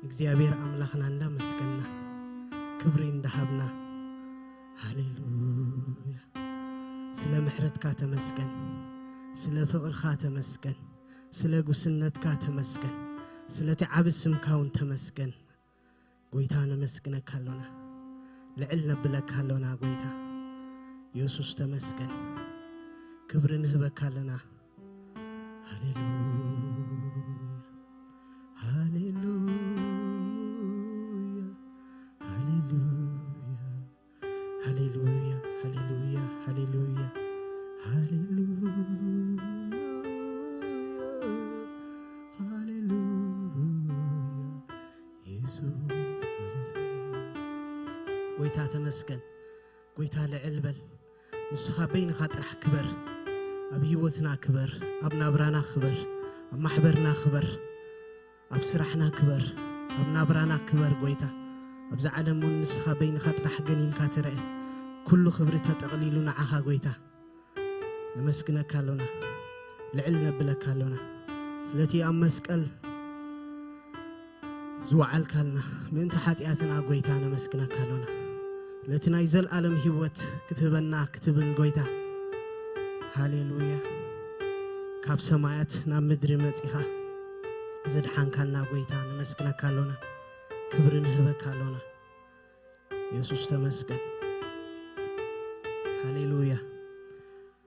እግዚኣብሔር ኣምላኽና እንዳመስገንና፣ ክብሪ እንዳሃብና፣ ሃሌሉያ። ስለ ምሕረትካ ተመስገን፣ ስለ ፍቕርኻ ተመስገን፣ ስለ ጉስነትካ ተመስገን፣ ስለቲ ዓቢ ስምካ እውን ተመስገን። ጎይታ ነመስግነካ ኣሎና፣ ልዕል ነብለካ ኣሎና። ጎይታ የሱስ ተመስገን፣ ክብሪ ንህበካ ኣሎና። ሃሌሉያ፣ ሃሌሉያ፣ ሃሌሉያ፣ ሃሌሉያ፣ ሃሌሉያ፣ ሃሌሉያ፣ ሃሌሉያ፣ ሃሌሉያ። የሱስ፣ ሃሌሉያ። ጎይታ ተመስገን። ጎይታ ልዕል በል። ንስኻ በይንኻ ጥራሕ ክበር። ኣብ ህይወትና ክበር፣ ኣብ ናብራና ክበር፣ ኣብ ማሕበርና ክበር፣ ኣብ ስራሕና ክበር፣ ኣብ ናብራና ክበር። ጎይታ፣ ኣብዛ ዓለም እውን ንስኻ በይንኻ ጥራሕ ገኒንካ ትረአ። ኩሉ ክብሪ ተጠቕሊሉ ንዓኻ ጎይታ። ነመስግነካ ኣሎና፣ ልዕል ነብለካ ኣሎና። ስለቲ ኣብ መስቀል ዝወዓልካልና ምእንቲ ሓጢኣትና ጎይታ ነመስግነካ ኣሎና። ነቲ ናይ ዘልኣለም ህይወት ክትህበና ክትብል ጎይታ፣ ሃሌሉያ፣ ካብ ሰማያት ናብ ምድሪ መጺኻ ዘድሓንካና ጎይታ ነመስግነካ ኣሎና። ክብሪ ንህበካ ኣሎና። የሱስ ተመስገን። ሃሌሉያ።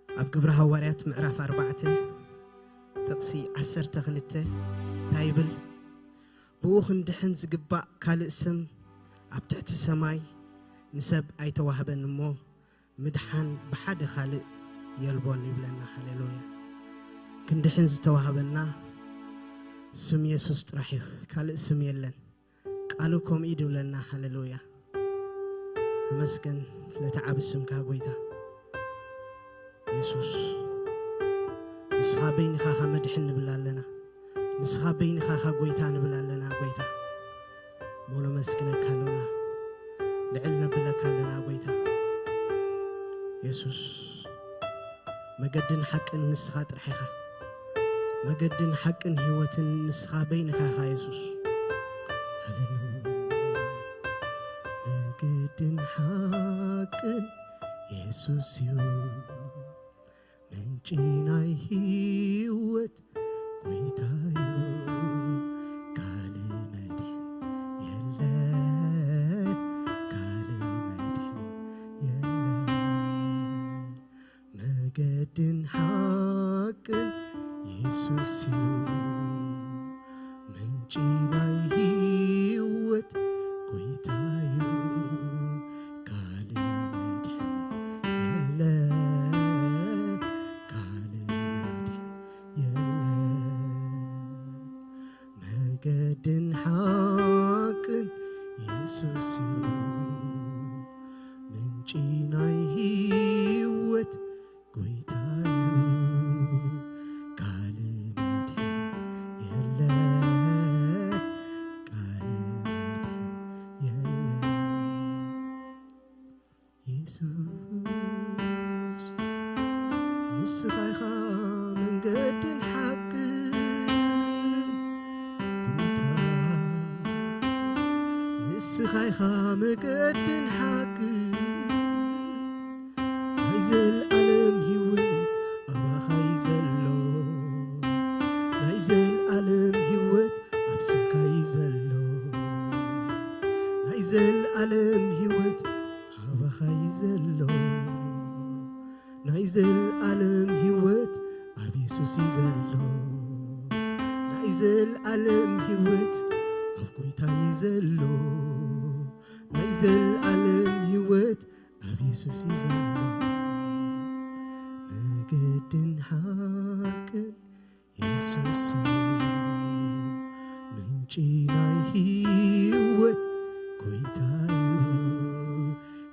ኣብ ግብሪ ሃዋርያት ምዕራፍ ኣርባዕተ ጥቕሲ ዓሰርተ ክልተ እንታይ ይብል? ብኡ ክንድሕን ዝግባእ ካልእ ስም ኣብ ትሕቲ ሰማይ ንሰብ ኣይተዋህበን እሞ፣ ምድሓን ብሓደ ካልእ የልቦን ይብለና። ሃሌሉያ። ክንድሕን ዝተዋህበና ስም የሱስ ጥራሕ እዩ፣ ካልእ ስም የለን። ቃሉ ከምኡ እዩ ድብለና። ሃሌሉያ። ተመስገን ስለቲ ዓቢ ስምካ ጎይታ የሱስ። ንስኻ በይንኻ ኻ መድሕን ንብል ኣለና። ንስኻ በይንኻ ኻ ጎይታ ንብል ኣለና። ጎይታ፣ እሞ ነመስግነካ ኣሎና። ልዕል ነብለካ ኣለና ጎይታ የሱስ። መገድን ሓቅን ንስኻ ጥራሕ ኢኻ። መገድን ሓቅን ህይወትን ንስኻ በይንኻ ኢኻ የሱስ። ሃሌሉያ። መገድን ሓቅን የሱስ እዩ፣ ምንጪ ናይ ህይወት ጎይታ እዩ። ካልእ መድሕን የለን፣ ካልእ መድሕን የለን። መገድን ሓቅን የሱስ እዩ፣ ምንጪ ናይ ህይወት ጎይታ እዩ። ካልእ መድሕን የለን፣ ካልእ መድሕን የለን። መገድን ሓቅን የሱስ እዩ፣ ምንጪ ናይ ህይወት ጎይታ እዩ። ካልእ መድሕን የለን፣ ካልእ መድሕን የለን። የሱስ፣ ንስኻ ኢኻ መንገድን ሓቅን፣ ጎይታ፣ ንስኻ ኢኻ መገድን ሓቅን። ናይ ዘልኣለም ህይወት ኣባኻ እዩ ዘሎ፣ ናይ ዘልኣለም ህይወት ኣብ ስምካ እዩ ዘሎ፣ ናይ ዘልኣለም ህይወት ኣባኻ እዩ ዘሎ። ናይ ዘልኣለም ህይወት ኣብ የሱስ እዩ ዘሎ። ናይ ዘልኣለም ህይወት ኣብ ጎይታ እዩ ዘሎ። ናይ ዘልኣለም ህይወት ኣብ የሱስ እዩ ዘሎ። መገድን ሓቅን የሱስ እዩ፣ ምንጪ ናይ ህይወት ጎይታ እዩ።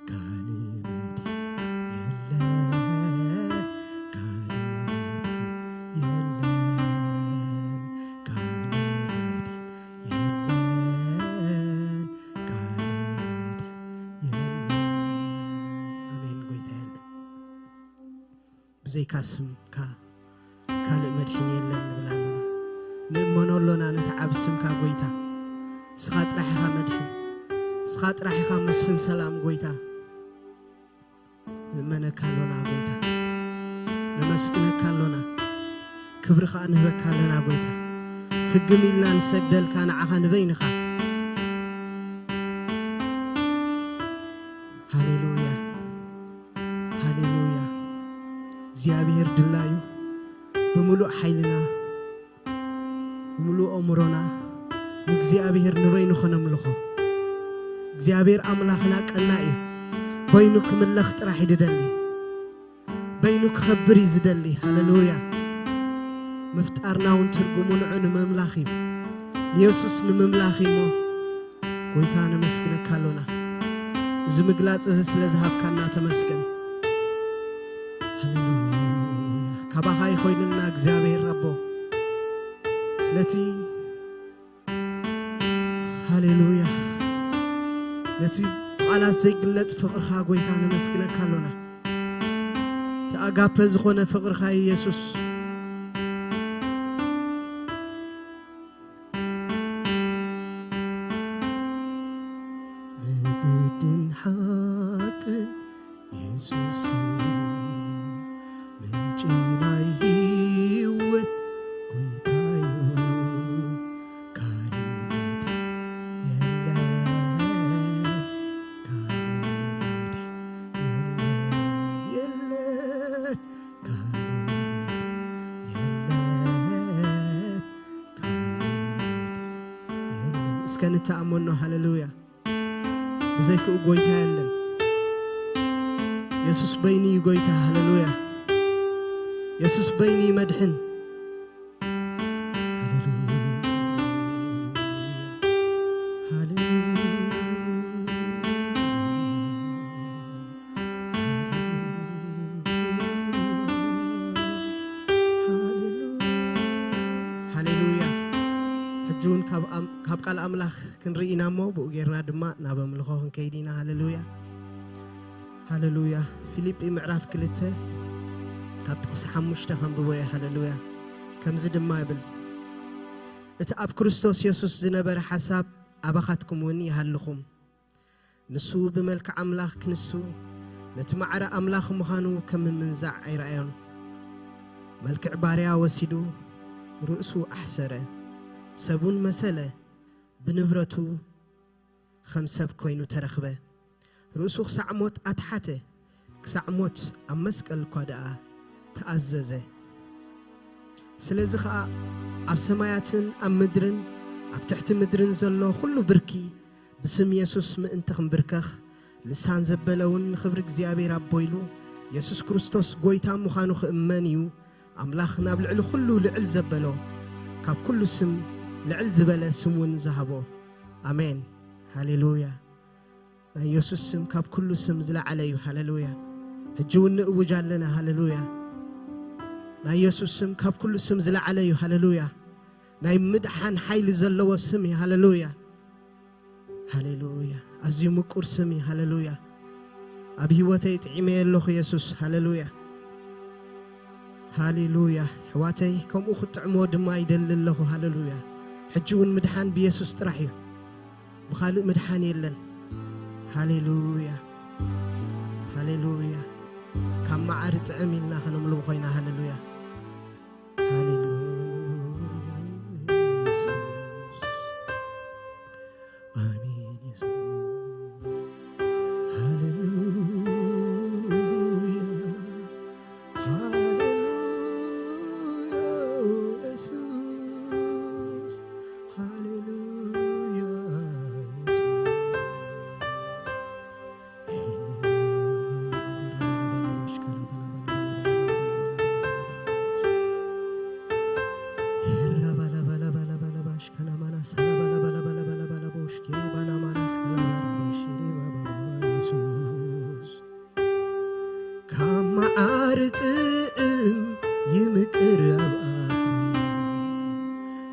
ካልእ መድሕን የለን፣ ካልእ መድሕን የለን፣ ካልእ መድሕን የለን፣ ካልእ መድሕን የለን። ኣሜን። ጎይታ የለን። ብዘይካ ስምካ ካልእ መድሕን የለን ንብል ኣለና። ንእመኖ ኣሎና ነቲ ዓቢ ስምካ ጎይታ። ንስኻ ጥራሕ ኢኻ መድሕን፣ ንስኻ ጥራሕ ኢኻ መስፍን ሰላም ጎይታ። ንእመነካ ኣሎና ጎይታ፣ ነመስግነካ ኣሎና፣ ክብሪ ኸኣ ንህበካ ኣለና ጎይታ። ፍግም ኢልና ንሰግደልካ ንዓኻ ንበይንኻ። ሃሌሉያ፣ ሃሌሉያ። እግዚኣብሔር ድላዩ ብምሉእ ሓይልና ብምሉእ ኣእምሮና ንእግዚኣብሔር ንበይኑ ኸነምልኾ። እግዚኣብሔር ኣምላኽና ቀናእ እዩ። በይኑ ክምለኽ ጥራሕ እዩ ዝደሊ። በይኑ ክኸብር እዩ ዝደሊ። ሃሌሉያ። ምፍጣርና እውን ትርጉሙ ንዑ ንምምላኽ እዩ። ንየሱስ ንምምላኽ እዩ እሞ ጎይታ ነመስግነካ ኣሎና። እዚ ምግላጽ እዚ ስለ ዝሃብካና ተመስገን። ሃሌሉያ። ካባኻ ይኾይንልና እግዚኣብሔር ኣቦ። ስለቲ ሃሌሉያ። ነቲ ብቓላት ዘይግለጽ ፍቕርኻ ጎይታ ነመስግነካ ኣሎና። እቲ ኣጋፐ ዝኾነ ፍቕርኻ ኢየሱስ። መገድን ሓቅን የሱስ ምንጪ ናይ ህይወት ጎይታዮ። ካልእ መድሕን የለን፣ ካልእ መድሕን የለን፣ የለን፣ ካልእ መድሕን የለን፣ ካልእ መድሕን የለን። እስከ ንተኣመኖ። ሃሌሉያ። ብዘይክኡ ጎይታ የለን። የሱስ በይኑ እዩ ጎይታ። ሃሌሉያ። የሱስ በይኑ እዩ መድሕን። ሃሌሉያ። ሃሌሉያ። ሃሌሉያ። ሕጂ እውን ካብ ኣም-፣ ካብ ቃል ኣምላኽ ክንርኢ ኢና እሞ፣ ብኡ ጌርና ድማ ናብ ኣምልኾ ክንከይድ ኢና። ሃሌሉያ፣ ሃሌሉያ። ፊልጲ ምዕራፍ ክልተ ካብ ጥቕሲ ሓሙሽተ ከንብቦ እየ። ሃሌሉያ። ከምዚ ድማ ይብል፣ እቲ ኣብ ክርስቶስ የሱስ ዝነበረ ሓሳብ ኣባኻትኩም እውን ይሃልኹም። ንሱ ብመልክዕ ኣምላኽ ክንሱ፣ ነቲ ማዕረ ኣምላኽ ምዃኑ ከም ምምንዛዕ ኣይረኣዮን። መልክዕ ባርያ ወሲዱ፣ ርእሱ ኣሕሰረ፣ ሰብውን መሰለ፣ ብንብረቱ ከም ሰብ ኮይኑ ተረኽበ። ርእሱ ክሳዕ ሞት ኣትሓተ፣ ክሳዕ ሞት ኣብ መስቀል እኳ ደኣ ተኣዘዘ። ስለዚ ኸኣ ኣብ ሰማያትን ኣብ ምድርን ኣብ ትሕቲ ምድርን ዘሎ ኹሉ ብርኪ ብስም የሱስ ምእንቲ ክንብርከኽ፣ ልሳን ዘበለ እውን ንኽብሪ እግዚኣብሔር ኣቦ ኢሉ የሱስ ክርስቶስ ጐይታ ምዃኑ ክእመን እዩ። ኣምላኽ ናብ ልዕሊ ኹሉ ልዕል ዘበሎ፣ ካብ ኩሉ ስም ልዕል ዝበለ ስም እውን ዝሃቦ። ኣሜን። ሃሌሉያ። ናይ የሱስ ስም ካብ ኩሉ ስም ዝለዓለ እዩ። ሃሌሉያ። ሕጂ እውን ንእውጅ ኣለና። ሃሌሉያ። ናይ የሱስ ስም ካብ ኩሉ ስም ዝለዓለ እዩ። ሃሌሉያ። ናይ ምድሓን ሓይሊ ዘለዎ ስም እዩ። ሃሌሉያ። ሃሌሉያ። ኣዝዩ ምቁር ስም እዩ። ሃሌሉያ። ኣብ ህይወተይ ጥዒመዮ ኣለኹ የሱስ። ሃሌሉያ። ሃሌሉያ። ኣሕዋተይ፣ ከምኡ ክትጥዕሞ ድማ ይደሊ ኣለኹ። ሃሌሉያ። ሕጂ እውን ምድሓን ብየሱስ ጥራሕ እዩ። ብኻልእ ምድሓን የለን። ሃሌሉያ። ሃሌሉያ። ካብ መዓር ጥዕም ኢልና ከነምልም ኮይና። ሃሌሉያ። ሃሌሉያ። የሱስ። ኣሜን የሱስ። ሃሌሉያ። ሃሌሉያ የሱስ። ሃሌሉያ የሱስ። ካብ መዓር ጥዕም ይምቅር ኣብ ኣፈይ፣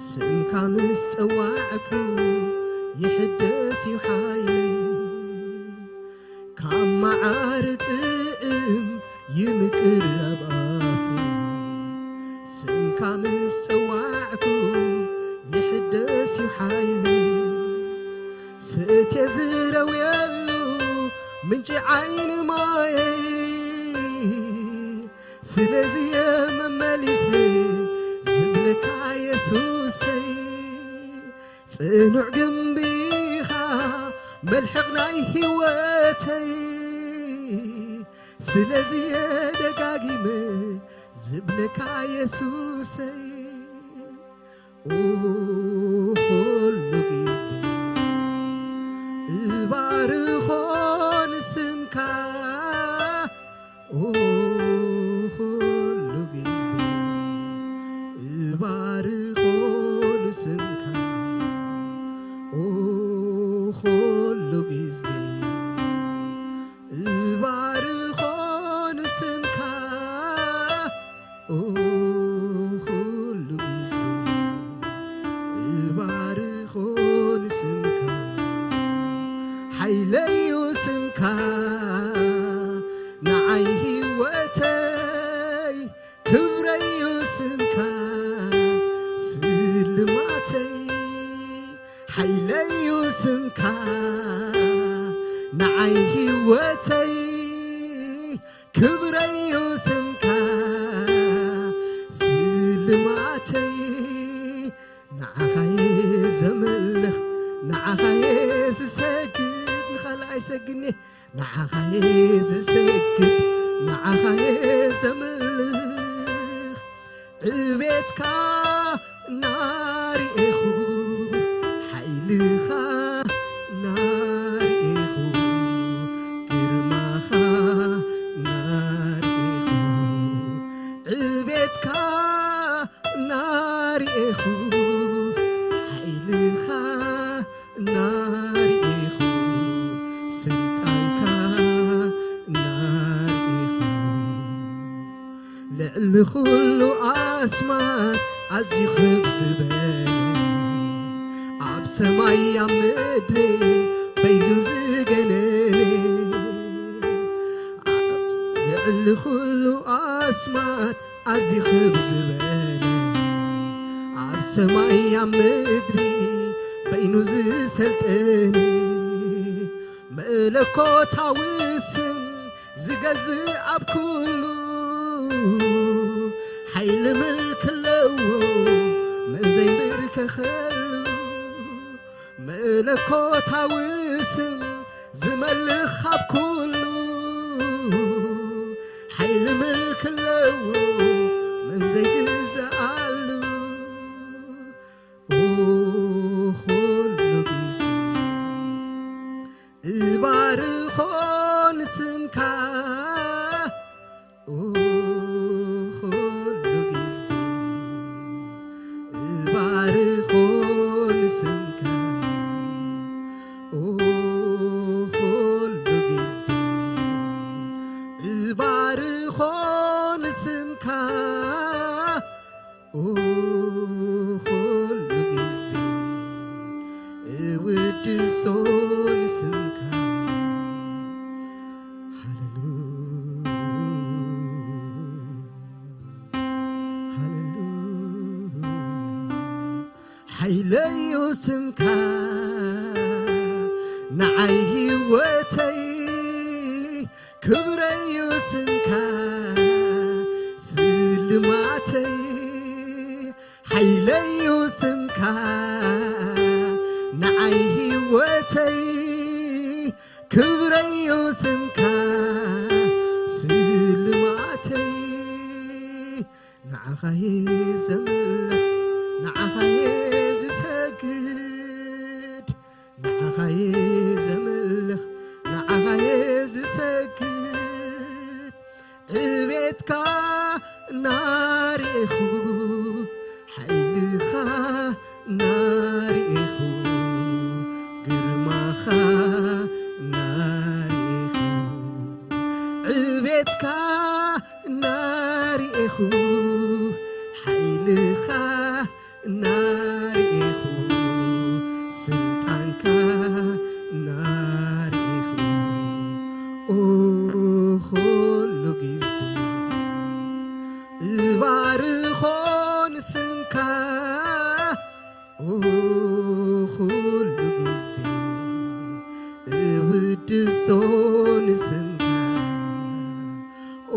ስምካ ምስ ጸዋዕኩ ይሕደስ እዩ ሓይለይ። ካብ መዓር ጥዕም ይምቅር ኣብ ኣፈይ፣ ስምካ ምስ ጸዋዕኩ ይሕደስ እዩ ሓይለይ። ትእትየ ዝረውየሉ ምንጪ ዓይኒ ማየይ፣ ስለዚ እየ መመሊሰ ዝብለካ የሱሰይ። ጽኑዕ ግምቢ ኢኻ መልሕቕ ናይ ህይወተይ፣ ስለዚ እየ ደጋጊመ ዝብለካ የሱሰይ። ኦ፣ ኩሉ ግዜ እባርኾ ንስምካ። ኦ፣ ኩሉ ግዜ እባርኾ ንስምካ። ኦ፣ ኩሉ ግዜ እባርኾ ንስምካ። ኦ፣ ኩሉ ግዜ እባርኾ ንስምካ። ሓይለዩ ስምካ ንዓይ ህይወተይ፣ ክብረዩ ስምካ ስልማተይ። ሓይለዩ ስምካ ንዓይ ህይወተይ፣ ክብረዩ ስምካ ስልማተይ። ንዓኻየ ዘምልኽ፣ ንዓኻየ ዝሰግድ፣ ንኻልእ ኣይሰግድን እየ። ንዓኻየ ዝሰግድ፣ ንዓኻየ ዘምልኽ። ዕቤትካ እናርኤኹ፣ ሓይልኻ እናርኤኹ፣ ግርማኻ እናርኤኹ፣ ዕቤትካ እናርኤኹ፣ ሓይልኻ እናርኤኹ፣ ስልጣንካ እናርኤኹ፣ ልዕሊ ኩሉ ኣስማት ኣዝዩ ክብ ዝበለ፣ ኣብ ሰማይ ኣብ ምድሪ በይኑ ዝገነነ፣ ልዕሊ ኩሉ ኣስማት ኣዝዩ ክብ ዝበለ፣ ኣብ ሰማይ ኣብ ምድሪ በይኑ ዝሰልጠነ፣ መለኮታዊ ስም ዝገዝእ ኣብ ኩሉ፣ ሓይሊ ምልኪ ኣለዎ መን ዘይንብርከኸሉ። መለኮታዊ ስም ዝመልኽ ኣብ ኩሉ፣ ሓይሊ ምልኪ ኣለዎ መን ዘይግዛኣሉ። ኦ፣ ኩሉ ግዜ እባርኾ ንስምካ። ኦ፣ ኩሉ ግዜ እባርኾ ንስምካ። ኦ፣ ኩሉ ግዜ እባርኾ ንስምካ። ኦ፣ ኩሉ ግዜ እውድሶ ንስምካ። ሃሌሉያ፣ ሃሌሉያ። ሓይለዩ ስምካ ንዓይ ህይወተይ፣ ክብረዩ ስምካ ስልማተይ። ሓይለዩ ስምካ ንዓይ ህይወተይ፣ ክብረዩ ስምካ ስልማተይ። ንዓኻየ ዘምልኽ፣ ንዓኻየ ዝሰግድ፣ ንዓኻየ ዘምልኽ፣ ንዓኻየ ዝሰግድ። ዕቤትካ እናርኤኹ፣ ሓይልኻ እናርኤኹ፣ ግርማኻ እናርኤኹ፣ ዕቤትካ እናርኤኹ፣ ሓይልኻ ንስምካ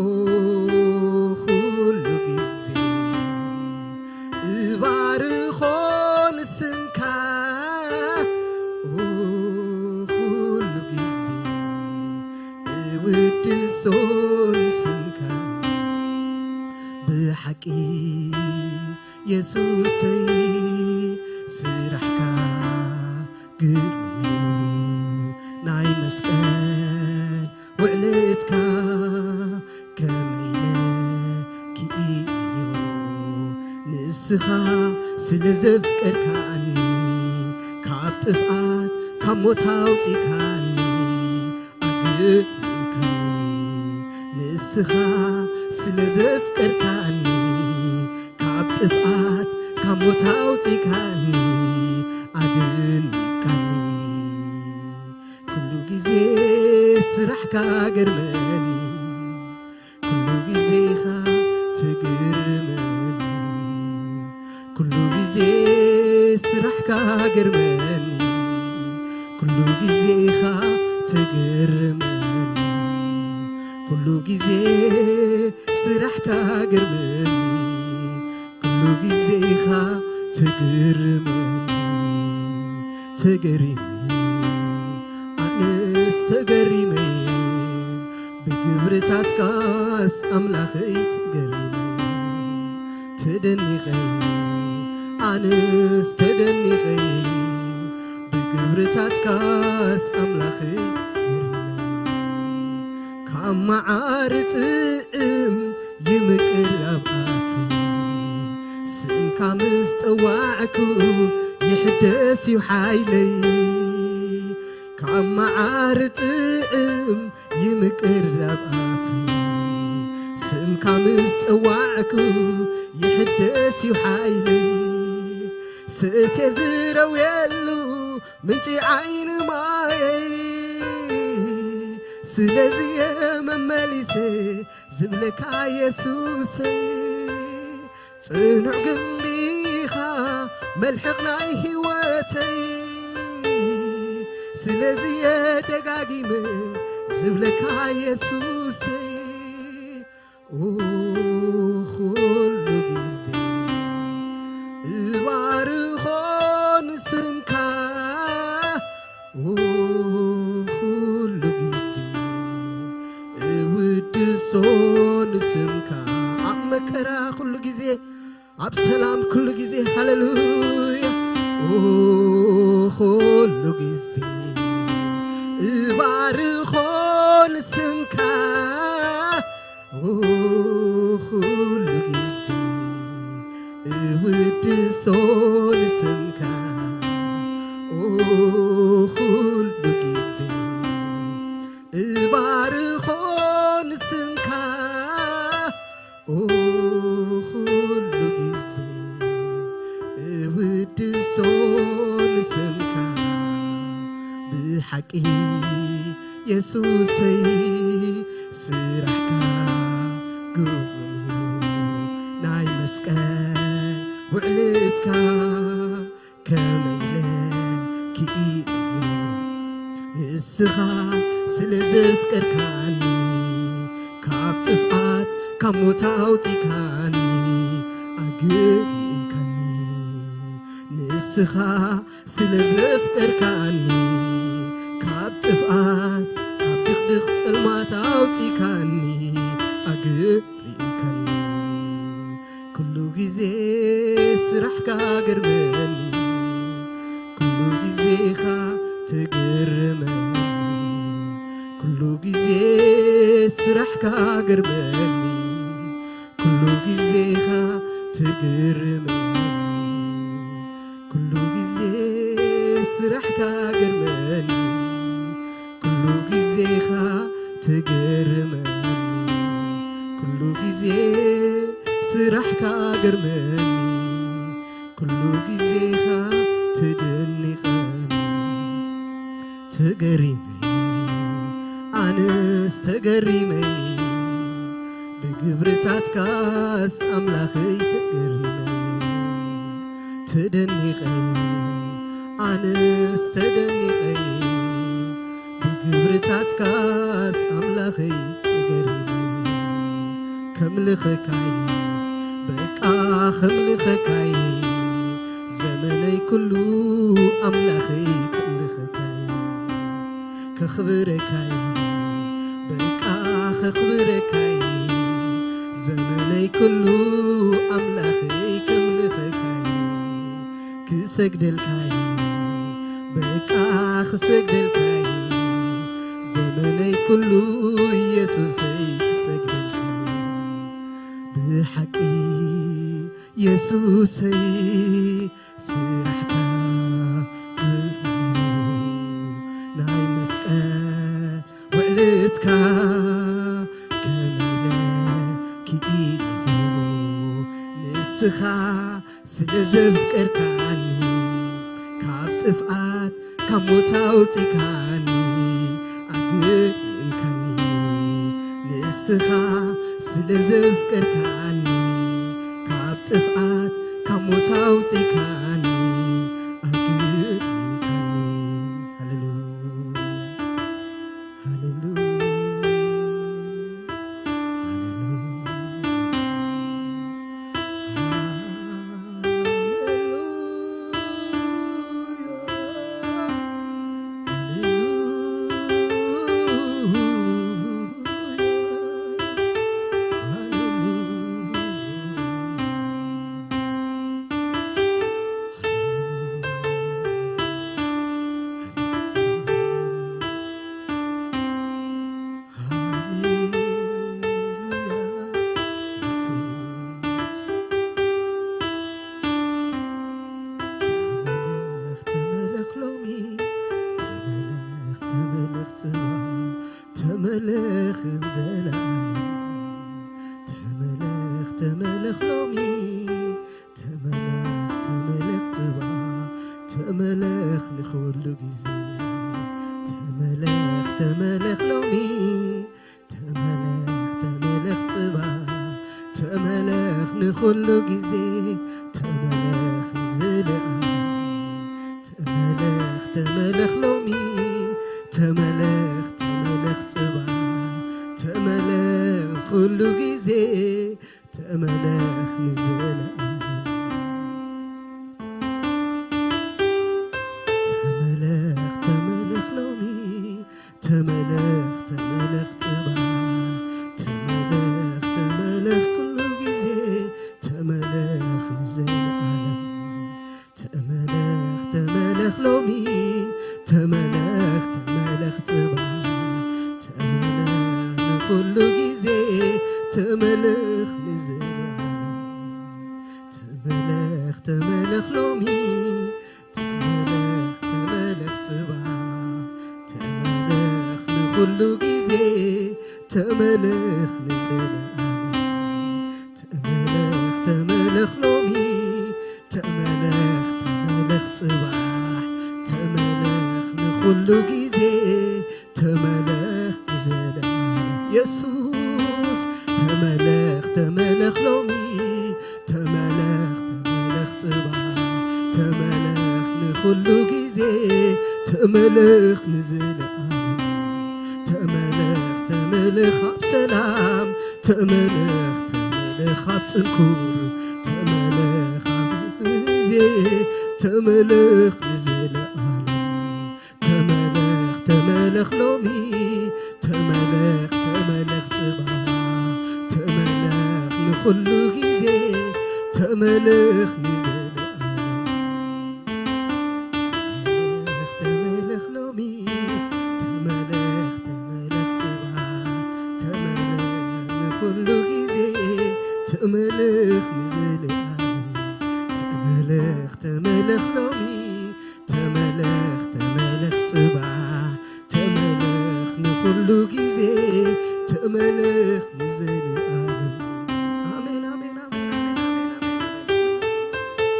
ኦ ኩሉ ግዜ እባርኾ ንስምካ ኦ ኩሉ ግዜ እውድሶ ንስምካ ብሓቂ የሱሰይ ስራሕካ ግርም እዩ ናይ መስቀል ውዕለትካ ከመይ ኢለ ክኢዮ ንስኻ ስለ ዘፍቀርካኒ ካብ ጥፍኣት ካብ ሞት ኣውፂካኒ ኣግርምካኒ ንስኻ ስለ ዘፍቀርካኒ ካብ ጥፍኣት ካብ ሞት ኣውፂካኒ ኣድኒካኒ ኩሉ ግዜ ስራሕካ ገርመኒ ኩሉ ግዜ ኢኻ ትግርመኒ ኩሉ ግዜ ስራሕካ ገርመኒ ኩሉ ግዜ ኢኻ ትግርመኒ ኩሉ ግዜ ስራሕካ ገርመኒ ኩሉ ግዜ ኢኻ ትግርመኒ ተገሪመ ኣነስ ተገሪመ ብግብርታትካስ ኣምላኸይ ተገሪመ ተደኒቐ ኣነስ ተደኒቐ ብግብርታትካስ ኣምላኸይ ገሪመ ካብ መዓር ጥዕም ይምቅር ኣብ ኣፈይ ስምካ ምስ ጸዋዕኩ ይሕደስ እዩ ሓይለይ ካብ መዓር ጥዕም ይምቅር ኣብ ኣፈይ ስምካ ምስ ጸዋዕኩ ይሕደስ እዩ ሓይለይ ስእቴ ዝረውየሉ ምንጪ ዓይኒ ማየይ ስለዚ እየ መመሊሰ ዝብለካ የሱሰይ ጽኑዕ ግንቢ ኢኻ መልሕቕ ናይ ህይወተይ ስለዚ እየ ደጋጊመ ዝብለካ የሱሰይ ኦ ኩሉ ግዜ እባርኾ ንስምካ ኦ ኩሉ ግዜ እውድሶ ንስምካ ኣብ መከራ ኩሉ ግዜ ኣብ ሰላም ኩሉ ግዜ ሃሌሉያ ኦ ኩሉ ግዜ እባርኾ ንስምካ ኦ ኩሉ ግዜ እውድሶ ንስምካ ኦ ኩሉ ግዜ እባርኾ ንስምካ ኦ ኩሉ ግዜ እውድሶ ንስምካ ብሓቂ የሱሰይ ስራሕካ ግሩም እዩ ናይ መስቀል ውዕልትካ ከመይ ኢለ ክኢልዮ ንስኻ ስለ ዘፍቀርካኒ ካብ ጥፍኣት ካብ ሞት ኣውፂካኒ ኣግሪምካኒ ንስኻ ስለ ዘፍቀርካኒ ካብ ጥፍኣት ካብ ድቕድቕ ጸልማት ኣውፂካኒ ኣግሪምካኒ ኩሉ ግዜ ስራሕካ ገርመኒ ኩሉ ግዜ ኢኻ ትግርመኒ ኩሉ ግዜ ስራሕካ ገርመኒ ኩሉ ግዜ ኢኻ ትግርመኒ ኩሉ ግዜ ስራሕካ ገርመኒ ኩሉ ግዜ ኢኻ ትግርመኒ ኩሉ ግዜ ስራሕካ ገርመኒ ኩሉ ግዜ ኢኻ ትደንቐኒ ተገሪመ ኣነስ ተገሪመ ብግብርታትካስ ኣምላኸይ ተገሪመ ተደኒቐ ኣነስ ተደኒቐ ግብርታትካስ ኣምላኸይ ገሪሙ፣ ከምልኸካይ በቃ ከምልኸካይ፣ ዘመነይ ኩሉ ኣምላኸይ ከምልኸካይ፣ ከኽብረካይ በቃ ከኽብረካይ፣ ዘመነይ ኩሉ ኣምላኸይ ከምልኸካይ፣ ክሰግደልካይ በቃ ክሰግደልካይ፣ ዘመነይ ኩሉ ኢየሱሰይ ክሰግደልካይ። ብሓቂ ኢየሱሰይ ስራሕካ ግርም እዩ፣ ናይ መስቀል ውዕለትካ ከመይ ኢለ ክኢለዮ፣ ንስኻ ስለ ዘፍቀርካኒ፣ ካብ ጥፍኣት ካብ ሞት ኣውጺካኒ፣ ኣግሪምካኒ። ንስኻ ስለ ዘፍቀርካኒ፣ ካብ ጥፍኣት ካብ ሞት ኣውጺካኒ፣ ኣግሪምካኒ። ሃሌሉያ፣ ሃሌሉያ፣ ሃሌሉያ። ሃሌሉያ፣ የሱስ። ተመለኽ፣ ተመለኽ ሎሚ፣ ተመለኽ፣ ተመለኽ ጽባሕ፣ ተመለኽ ንዘለኣለም። ተመለኽ፣ ተመለኽ ሎሚ፣ ተመለኽ፣ ተመለኽ ጽባሕ፣ ተመለኽ ንኹሉ ግዜ። ተመለኽ፣ ተመለኽ ሎሚ፣ ተመለኽ፣ ተመለኽ ጽባሕ፣ ተመለኽ ንኹሉ ግዜ። ተመለኽ ንዘለኣለም። ተመለኽ፣ ተመለኽ ሎሚ፣ ተመለኽ፣ ተመለኽ ጽባሕ፣ ተመለኽ ንኹሉ ግዜ። ተመለኽ ንዘለኣለም። ተመለኽ፣ ተመለኽ ሎሚ፣ ተመለኽ፣ ተመለኽ ጽባሕ፣ ተመለኽ፣ ተመለኽ ኩሉ ግዜ፣ ተመለኽ ንዘለኣለም። ተመለኽ፣ ተመለኽ ሎሚ፣ ተመለኽ፣ ተመለኽ ጽባሕ፣ ተመለኽ ንኹሉ ግዜ፣ ተመለኽ ንዘለኣለም። ተመለኽ፣ ተመለኽ ሎሚ፣ ተመለኽ፣ ተመለኽ ጽባሕ፣ ተመለኽ ንኹሉ ግዜ፣ ተመለኽ ንዘለኣለም። ተመለኽ፣ ተመለኽ ሎሚ፣ ተመለኽ፣ ተመለኽ ጽባሕ፣ ተመለኽ ንኹሉ ግዜ፣ ተመለኽ ንዘለኣለም። የሱስ ተመለኽ፣ ተመለኽ ሎሚ፣ ተመለኽ፣ ተመለኽ ጽባሕ፣ ተመለኽ ንኹሉ ግዜ፣ ተመለኽ ንዘለኣለም። ተመለኽ፣ ተመለኽ ኣብ ሰላም፣ ተመለኽ፣ ተመለኽ ኣብ ጽንኩር፣ ተመለኽ ኣብ ግዜ፣ ተመለኽ ንዘለኣለም። ተመለኽ፣ ተመለኽ ሎሚ፣ ተመለኽ፣ ተመለኽ ጽባሕ፣ ተመለኽ ንኹሉ ግዜ፣ ተመለኽ ንዘለኣለም። ተመለኽ፣ ተመለኽ ሎሚ፣ ተመለኽ፣ ተመለኽ ጽባሕ፣ ተመለኽ ንኹሉ ግዜ፣ ተመለኽ ንዘለኣለም። ተመለኽ፣ ተመለኽ ሎሚ፣ ተመለኽ፣ ተመለኽ ጽባሕ፣ ተመለኽ ንኹሉ ግዜ፣ ተመለኽ ንዘለኣለም። ኣሜን፣ ኣሜን፣ ኣሜን፣ ኣሜን፣ ኣሜን፣ ኣሜን፣ ኣሜን።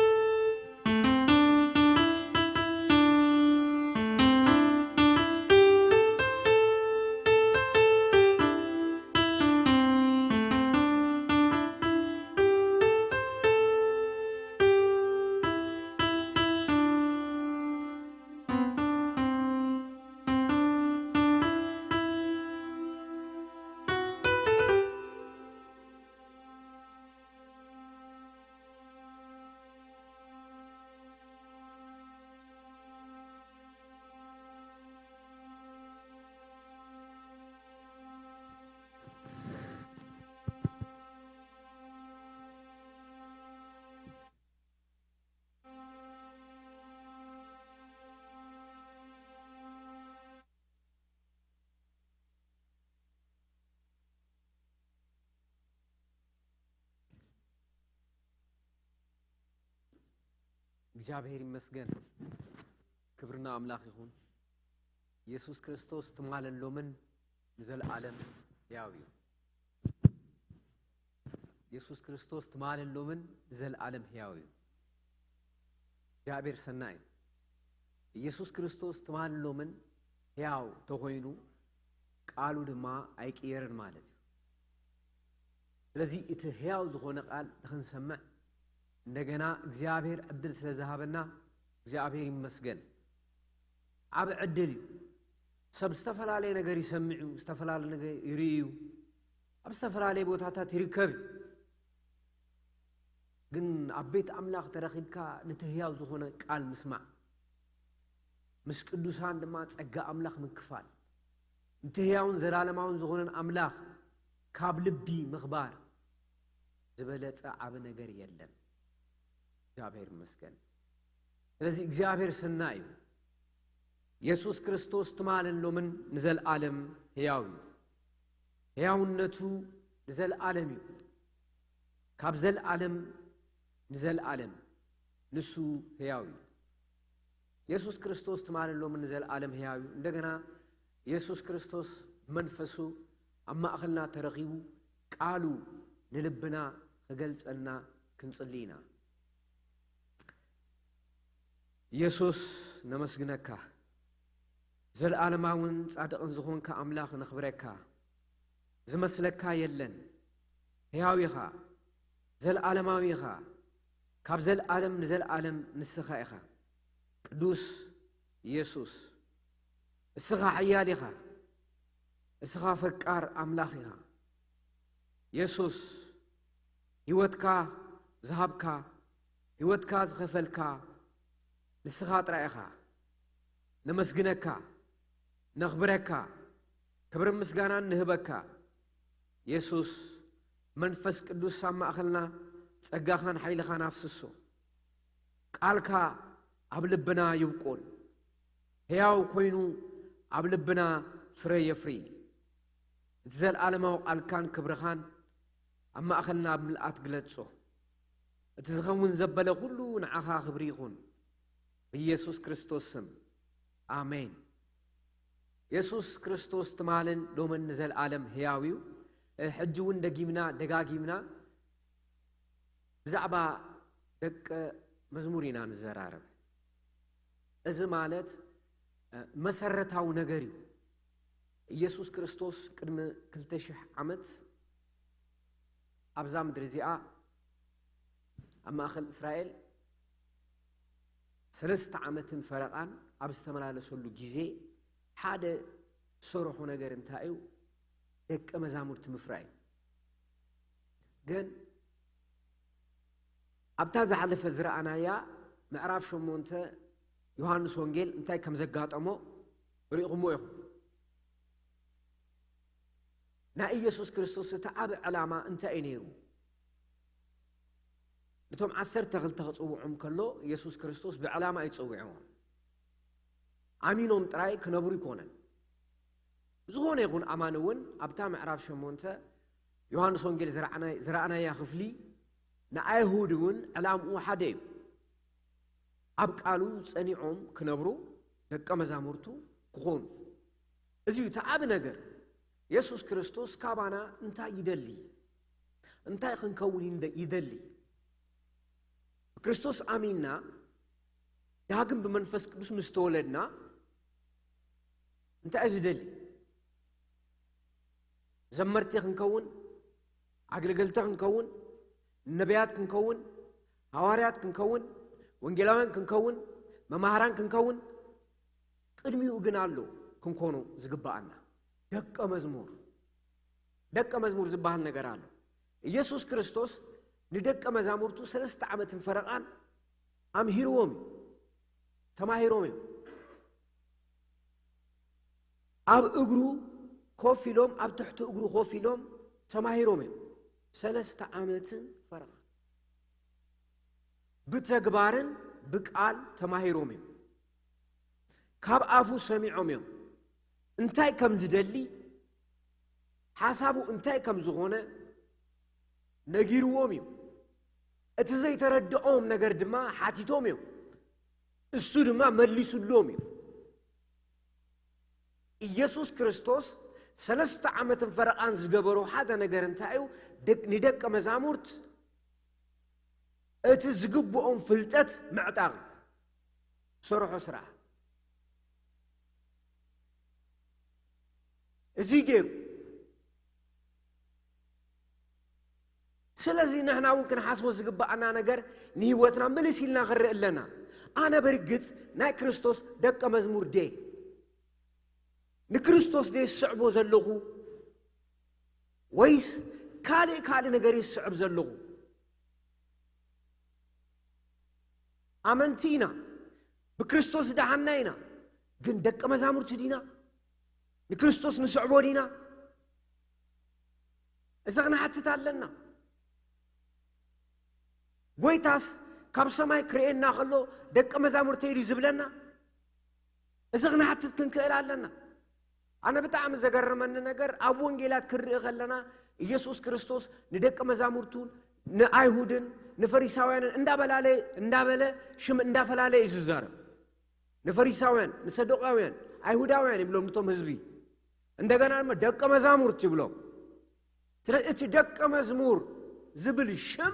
እግዚኣብሔር ይመስገን። ክብርና ኣምላኽ ይኹን። ኢየሱስ ክርስቶስ ትማልን ሎምን ንዘለዓለም ሕያው እዩ። ኢየሱስ ክርስቶስ ትማልን ሎምን ንዘለዓለም ሕያው እዩ። እግዚኣብሔር ሰናይ እዩ። ኢየሱስ ክርስቶስ ትማልን ሎምን ሕያው ተኾይኑ፣ ቃሉ ድማ ኣይቅየርን ማለት እዩ። ስለዚ እቲ ሕያው ዝኾነ ቃል ንኽንሰምዕ እንደገና እግዚኣብሔር ዕድል ስለ ዝሃበና እግዚኣብሔር ይመስገን። ዓቢ ዕድል እዩ። ሰብ ዝተፈላለየ ነገር ይሰምዕ እዩ፣ ዝተፈላለየ ነገር ይርኢ እዩ፣ ኣብ ዝተፈላለየ ቦታታት ይርከብ እዩ። ግን ኣብ ቤት ኣምላኽ ተረኺብካ ነቲ ሕያው ዝኾነ ቃል ምስማዕ፣ ምስ ቅዱሳን ድማ ጸጋ ኣምላኽ ምክፋል፣ ነቲ ሕያውን ዘላለማውን ዝኾነን ኣምላኽ ካብ ልቢ ምኽባር ዝበለጸ ዓቢ ነገር የለን። እግዚኣብሔር ይመስገን። ስለዚ እግዚኣብሔር ሰናይ እዩ። የሱስ ክርስቶስ ትማልን ሎምን ንዘለዓለም ሕያው እዩ። ሕያውነቱ ንዘለዓለም እዩ። ካብ ዘለዓለም ንዘለዓለም ንሱ ሕያው እዩ። የሱስ ክርስቶስ ትማልን ሎምን ንዘለዓለም ሕያው እዩ። እንደገና የሱስ ክርስቶስ መንፈሱ ኣብ ማእኸልና ተረኺቡ ቃሉ ንልብና ክገልጸልና ክንጽሊ ኢና። የሱስ ነመስግነካ። ዘለዓለማውን ጻድቕን ዝኾንካ ኣምላኽ ነኽብረካ። ዝመስለካ የለን። ሕያው ኢኻ። ዘለዓለማዊ ኢኻ። ካብ ዘለዓለም ንዘለዓለም ንስኻ ኢኻ። ቅዱስ የሱስ፣ እስኻ ሓያል ኢኻ። እስኻ ፈቃር ኣምላኽ ኢኻ። የሱስ፣ ህይወትካ ዝሃብካ፣ ህይወትካ ዝኸፈልካ ንስኻ ጥራይ ኢኻ። ነመስግነካ፣ ነኽብረካ፣ ክብርን ምስጋናን ንህበካ። የሱስ፣ መንፈስ ቅዱስ ኣብ ማእኸልና ጸጋኻን ሓይልኻን ኣፍስሶ። ቃልካ ኣብ ልብና ይብቁል። ሕያው ኮይኑ ኣብ ልብና ፍረ የፍሪ። እቲ ዘለዓለማዊ ቃልካን ክብርኻን ኣብ ማእኸልና ኣብ ምልኣት ግለጾ። እቲ ዝኸውን ዘበለ ኩሉ ንዓኻ ክብሪ ይኹን። ብኢየሱስ ክርስቶስ ስም፣ ኣሜን። የሱስ ክርስቶስ ትማልን ሎምን ንዘለዓለም ሕያው እዩ። እ፣ ሕጂ እውን ደጊምና፣ ደጋጊምና ብዛዕባ ደቀ መዝሙር ኢና ንዘራረብ። እዚ ማለት፣ እ፣ መሰረታዊ ነገር እዩ። ኢየሱስ ክርስቶስ ቅድሚ ክልተ ሽሕ ዓመት ኣብዛ ምድሪ እዚኣ ኣብ ማእከል እስራኤል ሰለስተ ዓመትን ፈረቓን ኣብ ዝተመላለሰሉ ግዜ ሓደ ዝሰርሖ ነገር እንታይ እዩ? ደቀ መዛሙርቲ ምፍራይ እዩ። ግን ኣብታ ዝሓለፈ ዝረኣናያ ምዕራፍ ሸሞንተ ዮሃንስ ወንጌል እንታይ ከም ዘጋጠሞ ርኢኹምዎ ኢኹም። ናይ ኢየሱስ ክርስቶስ እቲ ዓቢ ዕላማ እንታይ እዩ ነይሩ? ነቶም ዓሰርተ ክልተ ክጽውዖም ከሎ ኢየሱስ ክርስቶስ ብዕላማ እዩ ጸዊዕዎም። ኣሚኖም ጥራይ ክነብሩ ኣይኮነን። ዝኾነ ይኹን ኣማኒ እውን ኣብታ ምዕራፍ ሸሞንተ ዮሃንስ ወንጌል ዝረኣናይ-፣ ዝረኣናያ ክፍሊ ንኣይሁድ እውን ዕላምኡ ሓደ እዩ። ኣብ ቃሉ ጸኒዖም ክነብሩ፣ ደቀ መዛሙርቱ ክኾኑ። እዚ እዩ እቲ ዓቢ ነገር። የሱስ ክርስቶስ ካባና እንታይ ይደሊ? እንታይ ክንከውን ይንደ-፣ ይደሊ? ብክርስቶስ ኣሚንና ዳግም ብመንፈስ ቅዱስ ምስ ተወለድና እንታይ እዩ ዝደሊ? ዘመርቲ ክንከውን፣ ኣገልገልቲ ክንከውን፣ ነቢያት ክንከውን፣ ሃዋርያት ክንከውን፣ ወንጌላውያን ክንከውን፣ መማህራን ክንከውን፣ ቅድሚኡ ግን ኣሎ ክንኮኖ ዝግብኣና። ደቀ መዝሙር፣ ደቀ መዝሙር ዝበሃል ነገር ኣሎ። ኢየሱስ ክርስቶስ ንደቀ መዛሙርቱ ሰለስተ ዓመትን ፈረቓን ኣምሂርዎም እዩ። ተማሂሮም እዮም። ኣብ እግሩ ኮፍ ኢሎም፣ ኣብ ትሕቲ እግሩ ኮፍ ኢሎም ተማሂሮም እዮም። ሰለስተ ዓመትን ፈረቓን ብተግባርን ብቃል ተማሂሮም እዮም። ካብ ኣፉ ሰሚዖም እዮም። እንታይ ከም ዝደሊ፣ ሓሳቡ እንታይ ከም ዝኾነ ነጊርዎም እዩ። እቲ ዘይተረድኦም ነገር ድማ ሓቲቶም እዮም። እሱ ድማ መሊሱሎም እዩ። ኢየሱስ ክርስቶስ ሰለስተ ዓመትን ፈረቓን ዝገበሮ ሓደ ነገር እንታይ እዩ? ደቅ- ንደቀ መዛሙርት እቲ ዝግብኦም ፍልጠት ምዕጣቕ እዩ። ሰርሖ ስራሕ እዚ ገይሩ። ስለዚ ንሕና እውን ክንሓስቦ ዝግባኣና ነገር ንህይወትና ምልስ ኢልና ክንርኢ ኣለና። ኣነ ብርግጽ ናይ ክርስቶስ ደቀ መዝሙር ዴ? ንክርስቶስ ዴ ዝስዕቦ ዘለኹ? ወይስ ካልእ ካልእ ነገር ይስዕብ ዘለኹ? ኣመንቲ ኢና፣ ብክርስቶስ ዝደሓና ኢና። ግን ደቀ መዛሙርቲ ዲና? ንክርስቶስ ንስዕቦ ዲና? እዚ ክንሓትት ኣለና። ጎይታስ ካብ ሰማይ ክርእየና ከሎ ደቀ መዛሙርተይ ድዩ ዝብለና? እዚ ክንሓትት ክንክእል ኣለና። ኣነ ብጣዕሚ ዘገረመኒ ነገር ኣብ ወንጌላት ክንርኢ ከለና ኢየሱስ ክርስቶስ ንደቀ መዛሙርቱን ንኣይሁድን ንፈሪሳውያንን እንዳበላለየ እንዳበለ ሽም እንዳፈላለየ እዩ ዝዛረብ። ንፈሪሳውያን፣ ንሰዱቃውያን፣ ኣይሁዳውያን ይብሎም፣ ንቶም ህዝቢ። እንደገና ድማ ደቀ መዛሙርት ይብሎም። ስለ እቲ ደቀ መዝሙር ዝብል ሽም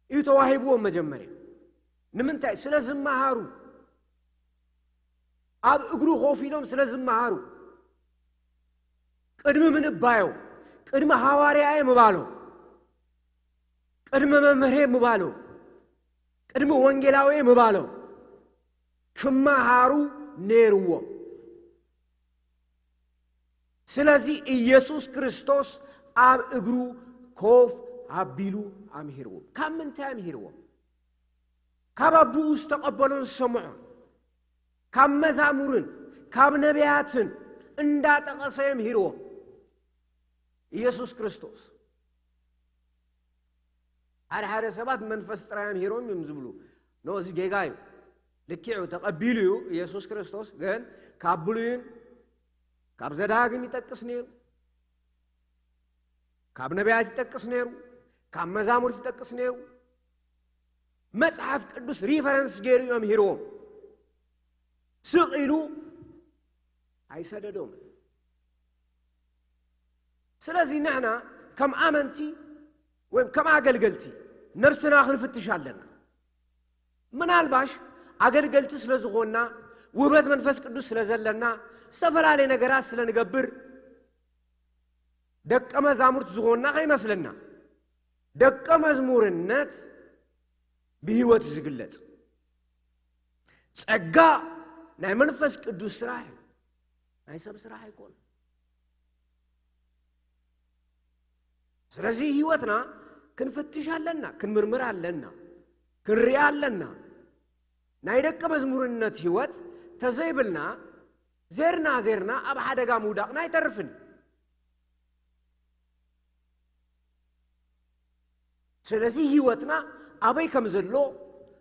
እዩ ተዋሂብዎም መጀመርያ። ንምንታይ? ስለ ዝመሃሩ፣ ኣብ እግሩ ኮፍ ኢሎም ስለ ዝመሃሩ። ቅድሚ ምንባዮም፣ ቅድሚ ሃዋርያየ ምባሎም፣ ቅድሚ መምህሬ ምባሎም፣ ቅድሚ ወንጌላዊ ምባሎም ክመሃሩ ነይርዎም። ስለዚ ኢየሱስ ክርስቶስ ኣብ እግሩ ኮፍ ኣቢሉ ኣምሂርዎም። ካብ ምንታይ ኣምሂርዎም? ካብ ኣቦኡ ዝተቐበሎን ዝሰምዖን፣ ካብ መዛሙርን ካብ ነቢያትን እንዳጠቐሰ የምሂርዎም ኢየሱስ ክርስቶስ። ሓደ ሓደ ሰባት መንፈስ ጥራይ ኣምሂሮም እዮም ዝብሉ። ኖ፣ እዚ ጌጋ እዩ። ልክዕ እዩ፣ ተቐቢሉ እዩ ኢየሱስ ክርስቶስ፣ ግን ካብ ብሉይን ካብ ዘዳግም ይጠቅስ ነይሩ፣ ካብ ነቢያት ይጠቅስ ነይሩ፣ ካብ መዛሙርት ይጠቅስ ነይሩ። መጽሓፍ ቅዱስ ሪፈረንስ ገይሩ እዮም ሂርዎም። ስቕ ኢሉ ኣይሰደዶምን። ስለዚ ንሕና ከም ኣመንቲ ወይም ከም ኣገልገልቲ ነብስና ክንፍትሽ ኣለና። ምናልባሽ ኣገልገልቲ ስለ ዝኾንና፣ ውህበት መንፈስ ቅዱስ ስለ ዘለና፣ ዝተፈላለየ ነገራት ስለ ንገብር፣ ደቀ መዛሙርት ዝኾንና ከይመስለና። ደቀ መዝሙርነት ብህይወት እዩ ዝግለጽ። ጸጋ ናይ መንፈስ ቅዱስ ስራሕ እዩ፣ ናይ ሰብ ስራሕ ኣይኮነን። ስለዚ ህይወትና ክንፍትሽ ኣለና፣ ክንምርምር ኣለና፣ ክንርኢ ኣለና። ናይ ደቀ መዝሙርነት ህይወት ተዘይብልና፣ ዜርና ዜርና ኣብ ሓደጋ ምውዳቕና ኣይተርፍን። ስለዚ ህይወትና ኣበይ ከም ዘሎ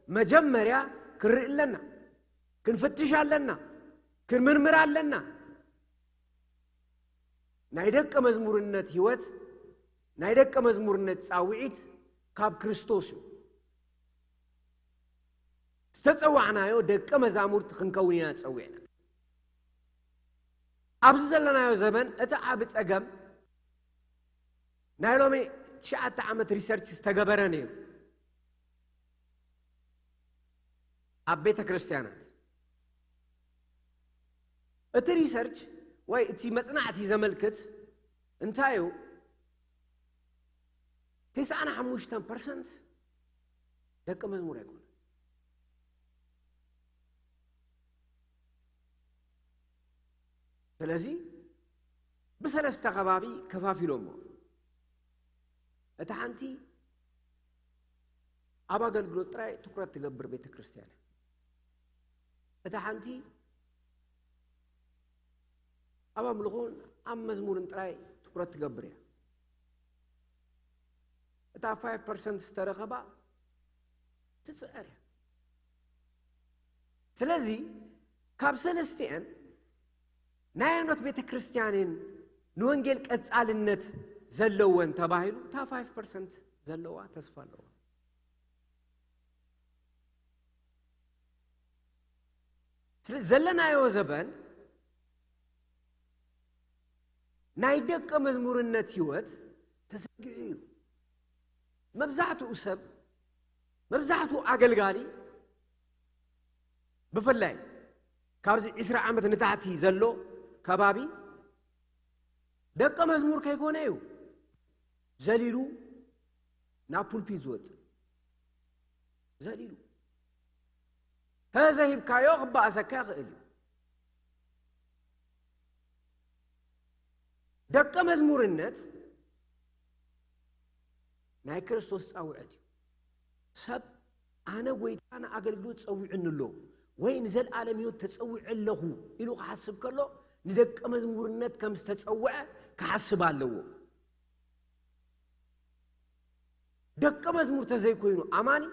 መጀመርያ ክንርኢ ኣለና፣ ክንፍትሽ ኣለና፣ ክንምርምር ኣለና። ናይ ደቀ መዝሙርነት ህይወት፣ ናይ ደቀ መዝሙርነት ጻውዒት ካብ ክርስቶስ እዩ። ዝተጸዋዕናዮ ደቀ መዛሙርት ክንከውን ኢና ተጸዊዕና። ኣብዚ ዘለናዮ ዘመን እቲ ዓቢ ጸገም፣ ናይ ሎሚ ትሽዓተ ዓመት ሪሰርች ዝተገበረ ነይሩ ኣብ ቤተ ክርስቲያናት። እቲ ሪሰርች ወይ እቲ መጽናዕቲ ዘመልክት እንታይ እዩ? ተስዓን ሓሙሽተን ፐርሰንት ደቀ መዝሙር ኣይኮነ። ስለዚ ብሰለስተ ከባቢ ከፋፊሎሞ። እታ ሓንቲ ኣብ ኣገልግሎት ጥራይ ትኩረት ትገብር ቤተ ክርስቲያን እያ። እታ ሓንቲ ኣብ ኣምልኾን ኣብ መዝሙርን ጥራይ ትኩረት ትገብር እያ። እታ ፋይቭ ፐርሰንት ዝተረኸባ ትጽዕር እያ። ስለዚ ካብ ሰለስቲአን ናይ ኣየኖት ቤተ ክርስቲያንን ንወንጌል ቀጻልነት ዘለወን ተባሂሉ እታ ፋይቭ ፐርሰንት ዘለዋ ተስፋ ኣለዋ። ዘለናዮ ዘበን ናይ ደቀ መዝሙርነት ህይወት ተዘርጊሑ እዩ። መብዛሕትኡ ሰብ፣ መብዛሕትኡ ኣገልጋሊ፣ ብፍላይ ካብዚ ዕስራ ዓመት ንታሕቲ ዘሎ ከባቢ፣ ደቀ መዝሙር ከይኮነ እዩ ዘሊሉ ናብ ፑልፒት ዝወፅእ። ዘሊሉ ተዘሂብካዮ ክበኣሰካ ይኽእል እዩ። ደቀ መዝሙርነት ናይ ክርስቶስ ፃውዐት እዩ። ሰብ ኣነ ጎይታ ንኣገልግሎት ጸዊዑኒ ኣሎ ወይ ንዘለኣለም ህይወት ተጸዊዐ ኣለኹ ኢሉ ክሓስብ ከሎ፣ ንደቀ መዝሙርነት ከም ዝተጸውዐ ክሓስብ ኣለዎ። ደቀ መዝሙር ተዘይኮይኑ ኣማኒ፣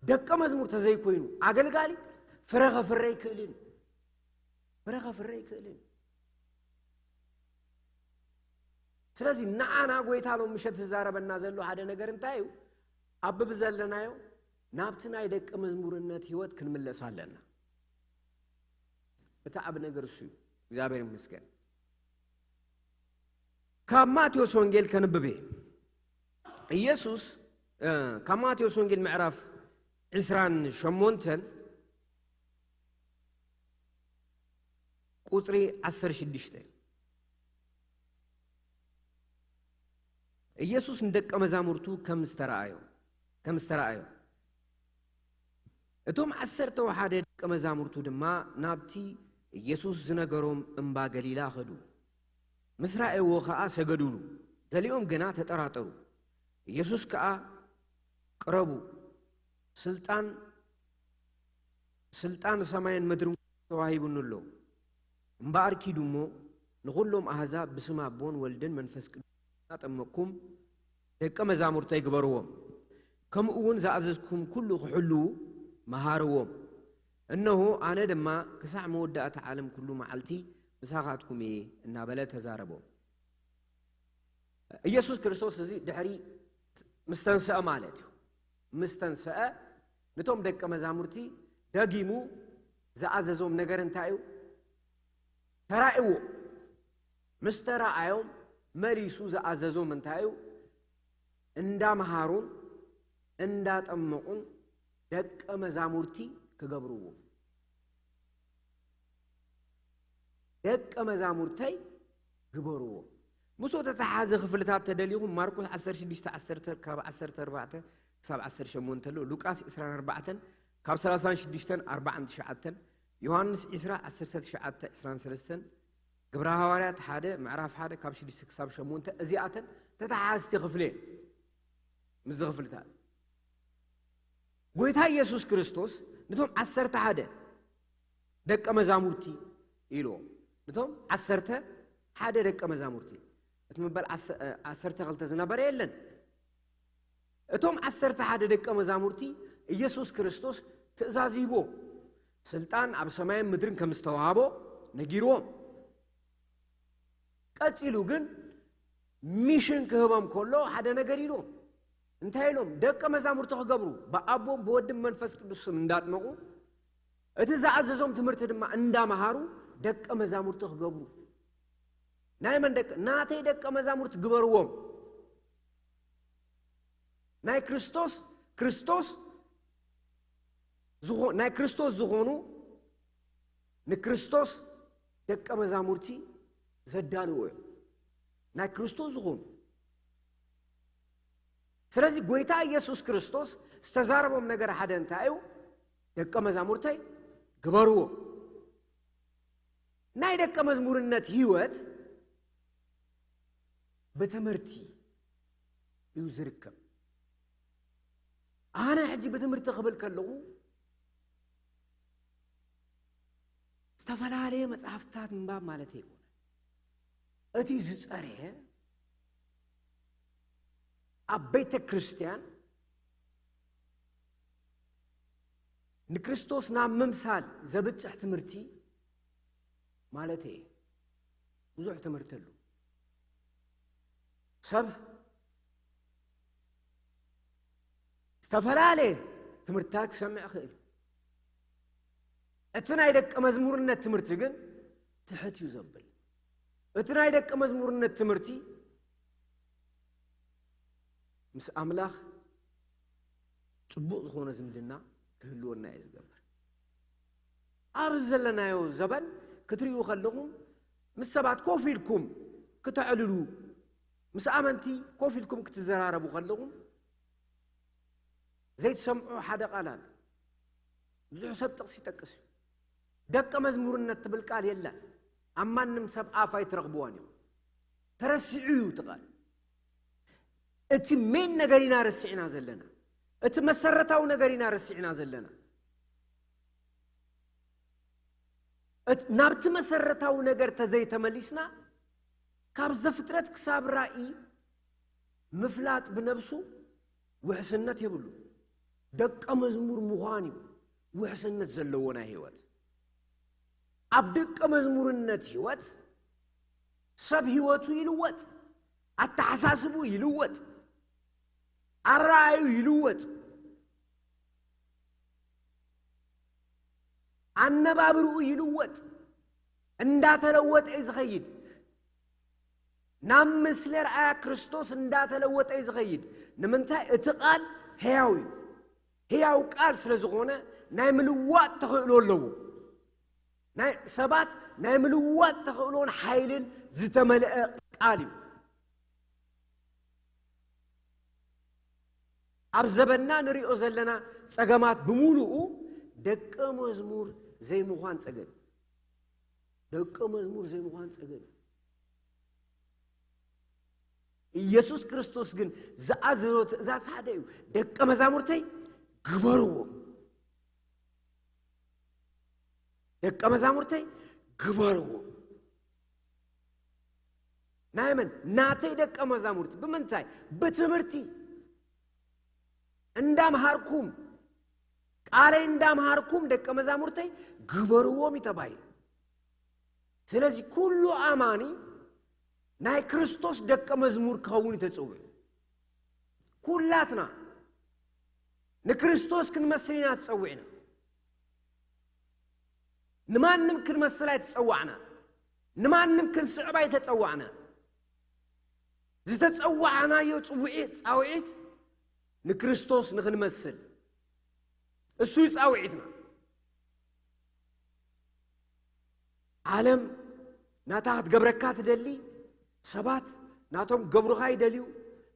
ደቀ መዝሙር ተዘይኮይኑ ኣገልጋሊ፣ ፍረ ከፍረ ኣይክእልን እዩ። ፍረ ከፍረ ኣይክእልን እዩ። ስለዚ ንዓና ጎይታ ሎም ምሸት ዝዛረበና ዘሎ ሓደ ነገር እንታይ እዩ? ኣብ ብዘለናዮ ናብቲ ናይ ደቀ መዝሙርነት ህይወት ክንምለስ ኣለና። እቲ ዓቢ ነገር እሱ እዩ። እግዚኣብሔር ይመስገን። ካብ ማቴዎስ ወንጌል ከንብብ እየ። ኢየሱስ፣ እ፣ ካብ ማቴዎስ ወንጌል ምዕራፍ ዕስራን ሸሞንተን ቁጽሪ ዓሰርተ ሽዱሽተ። ኢየሱስ ንደቀ መዛሙርቱ ከም ዝተረኣዮ፣ ከም ዝተረኣዮ፣ እቶም ዓሰርተ ወሓደ ደቀ መዛሙርቱ ድማ ናብቲ ኢየሱስ ዝነገሮም እምባ ገሊላ ኸዱ። ምስ ረኣይዎ ኸኣ ሰገዱሉ። ገሊኦም ግና ተጠራጠሩ። ኢየሱስ ከኣ ቅረቡ፣ ስልጣን፣ ስልጣን ሰማይን ምድርን ተዋሂቡኒ ኣሎ። እምበኣር ኪዱ እሞ ንኹሎም ኣህዛብ ብስም ኣቦን ወልድን መንፈስ ቅዱስ እናጠመቅኩም ደቀ መዛሙርተይ ግበርዎም። ከምኡ እውን ዝኣዘዝኩም ኩሉ ክሕልዉ መሃርዎም። እነሆ ኣነ ድማ ክሳዕ መወዳእታ ዓለም ኩሉ መዓልቲ ምሳኻትኩም እየ እናበለ ተዛረቦም። ኢየሱስ ክርስቶስ እዚ ድሕሪ ምስ ተንስአ ማለት እዩ። ምስ ተንስአ ነቶም ደቀ መዛሙርቲ ደጊሙ ዝኣዘዞም ነገር እንታይ እዩ? ተራእዎ። ምስ ተራኣዮም መሊሱ ዝኣዘዞም እንታይ እዩ? እንዳምሃሩን እንዳጠመቁን ደቀ መዛሙርቲ ክገብርዎ። ደቀ መዛሙርተይ ግበርዎ። ምስኡ ተተሓዘ ክፍልታት ተደሊኹም ማርቆስ ዓሰርተ ሽዱሽተ ዓሰርተ፣ ካብ ዓሰርተ ኣርባዕተ ክሳብ ዓሰርተ ሸሞንተ ኣሎ። ሉቃስ ዕስራን ኣርባዕተን ካብ ሰላሳን ሽዱሽተን ኣርባዓን ትሽዓተን፣ ዮሃንስ ዕስራ ዓሰርተ ትሽዓተ ዕስራን ሰለስተን፣ ግብረ ሃዋርያት ሓደ ምዕራፍ ሓደ ካብ ሽዱሽተ ክሳብ ሸሞንተ፣ እዚኣተን ተተሓዝቲ ክፍሊ እየን። ምስዚ ክፍልታት ጎይታ ኢየሱስ ክርስቶስ ነቶም ዓሰርተ ሓደ ደቀ መዛሙርቲ ኢልዎም። ነቶም ዓሰርተ ሓደ ደቀ መዛሙርቲ። እቲ ምበል ዓሰ-፣ እ፣ ዓሰርተ ክልተ ዝነበረ የለን። እቶም ዓሰርተ ሓደ ደቀ መዛሙርቲ ኢየሱስ ክርስቶስ ትእዛዝ ሂብዎም። ስልጣን ኣብ ሰማይን ምድርን ከም ዝተዋህቦ ነጊርዎም። ቀጺሉ ግን ሚሽን ክህቦም ከሎ ሓደ ነገር ኢልዎም። እንታይ ኢሎም? ደቀ መዛሙርቲ ክገብሩ፣ ብኣቦን ብወድን መንፈስ ቅዱስ ስም እንዳጥመቑ፣ እቲ ዝኣዘዞም ትምህርቲ ድማ እንዳመሃሩ ደቀ መዛሙርቲ ክገብሩ። ናይ መን ደቀ? ናተይ ደቀ መዛሙርቲ ግበርዎም። ናይ ክርስቶስ፣ ክርስቶስ ዝኾ-፣ ናይ ክርስቶስ ዝኾኑ፣ ንክርስቶስ ደቀ መዛሙርቲ ዘዳልዎ እዮም። ናይ ክርስቶስ ዝኾኑ። ስለዚ ጎይታ ኢየሱስ ክርስቶስ ዝተዛረቦም ነገር ሓደ እንታይ እዩ? ደቀ መዛሙርተይ ግበርዎ። ናይ ደቀ መዝሙርነት ህይወት ብትምህርቲ እዩ ዝርከብ። ኣነ ሕጂ ብትምህርቲ ክብል ከለኹ ዝተፈላለየ መጽሓፍትታት ምንባብ ማለት ኣይኮነ። እቲ ዝጸረ ኣብ ቤተ ክርስቲያን ንክርስቶስ ናብ ምምሳል ዘብጽሕ ትምህርቲ ማለት እየ። ብዙሕ ትምህርቲ ኣሎ። ሰብ ዝተፈላለየ ትምህርትታት ክሰምዕ ይኽእል እዩ። እቲ ናይ ደቀ መዝሙርነት ትምህርቲ ግን ትሕት እዩ ዘብል። እቲ ናይ ደቀ መዝሙርነት ትምህርቲ ምስ ኣምላኽ ጽቡቕ ዝኾነ ዝምድና ክህልወና እዩ ዝገብር። ኣብ ዘለናዮ ዘበን ክትርእዩ ከለኹም ምስ ሰባት ኮፍ ኢልኩም ክተዕልሉ፣ ምስ ኣመንቲ ኮፍ ኢልኩም ክትዘራረቡ ከለኹም ዘይትሰምዑ ሓደ ቃል ኣሎ። ብዙሕ ሰብ ጥቕሲ ይጠቅስ እዩ። ደቀ መዝሙርነት ትብል ቃል የለን። ኣብ ማንም ሰብ ኣፍ ኣይትረኽብዋን እዩ። ተረሲዑ እዩ እቲ ቃል። እቲ ሜን ነገር ኢና ረሲዕና ዘለና። እቲ መሰረታዊ ነገር ኢና ረሲዕና ዘለና። እት-፣ ናብቲ መሰረታዊ ነገር ተዘይተመሊስና፣ ካብ ዘፍጥረት ክሳብ ራእይ ምፍላጥ ብነብሱ ውሕስነት የብሉ። ደቀ መዝሙር ምዃን እዩ ውሕስነት ዘለዎ ናይ ህይወት። ኣብ ደቀ መዝሙርነት ህይወት ሰብ ህይወቱ ይልወጥ፣ ኣተሓሳስቡ ይልወጥ፣ ኣረኣዩ ይልወጥ፣ ኣነባብርኡ ይልወጥ። እንዳተለወጠ እዩ ዝኸይድ። ናብ ምስለ ረኣያ ክርስቶስ እንዳተለወጠ እዩ ዝኸይድ። ንምንታይ? እቲ ቃል ህያው እዩ። ህያው ቃል ስለ ዝኾነ ናይ ምልዋጥ ተኽእሎ ኣለዎ። ናይ ሰባት ናይ ምልዋጥ ተኽእሎን ሓይልን ዝተመልአ ቃል እዩ። ኣብ ዘበንና ንሪኦ ዘለና ጸገማት ብምሉኡ ደቀ መዝሙር ዘይምዃን ጸገም እዩ። ደቀ መዝሙር ዘይምዃን ጸገም እዩ። ኢየሱስ ክርስቶስ ግን ዝኣዘዞ ትእዛዝ ሓደ እዩ። ደቀ መዛሙርተይ ግበርዎም። ደቀ መዛሙርተይ ግበርዎም። ናይ መን? ናተይ ደቀ መዛሙርቲ። ብምንታይ? ብትምህርቲ። እንዳምሃርኩም፣ ቃለይ እንዳምሃርኩም ደቀ መዛሙርተይ ግበርዎም እዩ ተባሂሉ። ስለዚ ኩሉ ኣማኒ ናይ ክርስቶስ ደቀ መዝሙር ክኸውን እዩ ተጸዊዑ። ኩላትና ንክርስቶስ ክንመስል ኢና ተጸዊዕና። ንማንም ክንመስል ኣይተጸዋዕና። ንማንም ክንስዕብ ኣይተጸዋዕና። ዝተጸዋዕናዮ ጽውዒት፣ ጻውዒት ንክርስቶስ ንኽንመስል። እሱ እዩ ጻውዒትና። ዓለም ናታ ክትገብረካ ትደሊ፣ ሰባት ናቶም ገብሩኻ ይደልዩ።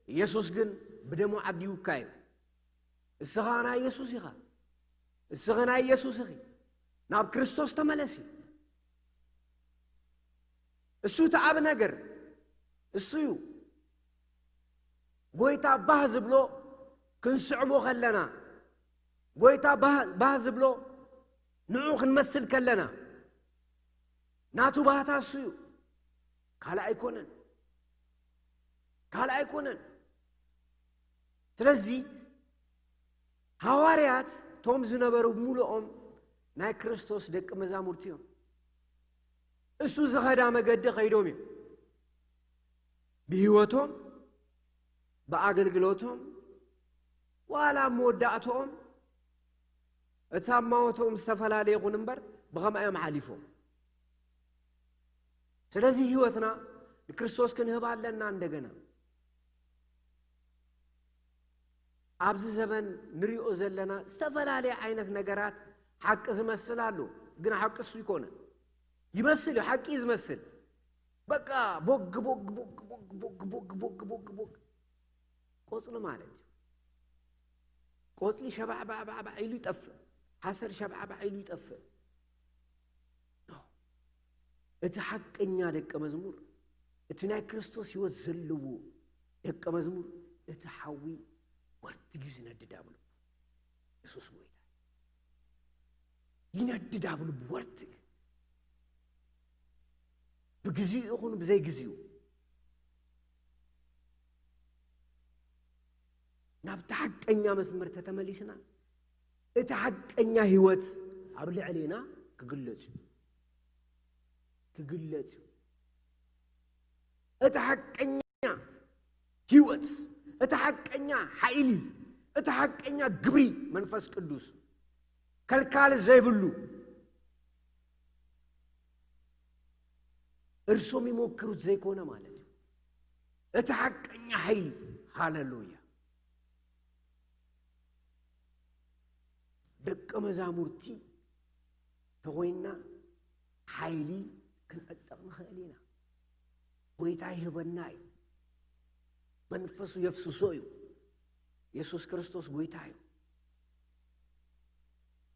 ኢየሱስ ግን ብደሙ ዓዲውካ እዩ። እስኻ ናይ ኢየሱስ ኢኻ። እስኺ ናይ ኢየሱስ ኢኺ። ናብ ክርስቶስ ተመለሲ። እሱ እቲ ዓቢ ነገር እሱ እዩ። ጎይታ ባህ ዝብሎ ክንስዕሞ ከለና፣ ጎይታ ባህ፣ ባህ ዝብሎ ንዑ ክንመስል ከለና፣ ናቱ ባህታ እሱ እዩ። ካልእ ኣይኮነን። ካልእ ኣይኮነን። ስለዚ ሃዋርያት እቶም ዝነበሩ ብምሉኦም ናይ ክርስቶስ ደቂ መዛሙርቲ እዮም። እሱ ዝኸዳ መገዲ ከይዶም እዮም። ብህይወቶም፣ ብኣገልግሎቶም፣ ዋላ ኣብ መወዳእትኦም፣ እቲ ኣማውትኦም ዝተፈላለየ ይኹን እምበር፣ ብኸምኣ እዮም ሓሊፎም። ስለዚ ህይወትና ንክርስቶስ ክንህብ ኣለና። እንደገና ኣብዚ ዘመን ንሪኦ ዘለና ዝተፈላለየ ዓይነት ነገራት ሓቂ ዝመስል ኣሎ፣ ግን ሓቂ እሱ ይኮነ። ይመስል እዩ፣ ሓቂ እዩ ዝመስል። በቃ ቦግ፣ ቦግ፣ ቦግ፣ ቦግ፣ ቦግ፣ ቦግ፣ ቦግ፣ ቦግ፣ ቦግ። ቆጽሊ ማለት እዩ። ቆጽሊ ሸባዕባዕባዕባዕ ኢሉ ይጠፍእ። ሓሰር ሸባዕባዕ ኢሉ ይጠፍእ። ኖ። እቲ ሓቀኛ ደቀ መዝሙር፣ እቲ ናይ ክርስቶስ ህይወት ዘለዎ ደቀ መዝሙር፣ እቲ ሓዊ ወርትግ እዩ ዝነድድ ኣብ ልቡ። የሱስ ጎይታ። ይነድድ ኣብ ልቡ ወርትግ። ብግዚኡ ይኹን ብዘይ ግዚኡ። ናብቲ ሓቀኛ መስመር ተተመሊስና፣ እቲ ሓቀኛ ህይወት ኣብ ልዕሌና ክግለጽ እዩ። ክግለጽ እዩ። እቲ ሓቀኛ ህይወት፣ እቲ ሓቀኛ ሓይሊ፣ እቲ ሓቀኛ ግብሪ መንፈስ ቅዱስ፣ ከልካሊ ዘይብሉ፣ እርሶም ይሞክሩት ዘይኮነ ማለት እዩ። እቲ ሓቀኛ ሓይሊ። ሃሌሉያ። ደቀ መዛሙርቲ ተኾይንና ሓይሊ ክንዕጠቕ ንኽእል ኢና። ጎይታ ይህበና እዩ። መንፈሱ የፍስሶ እዩ። የሱስ ክርስቶስ ጎይታ እዩ።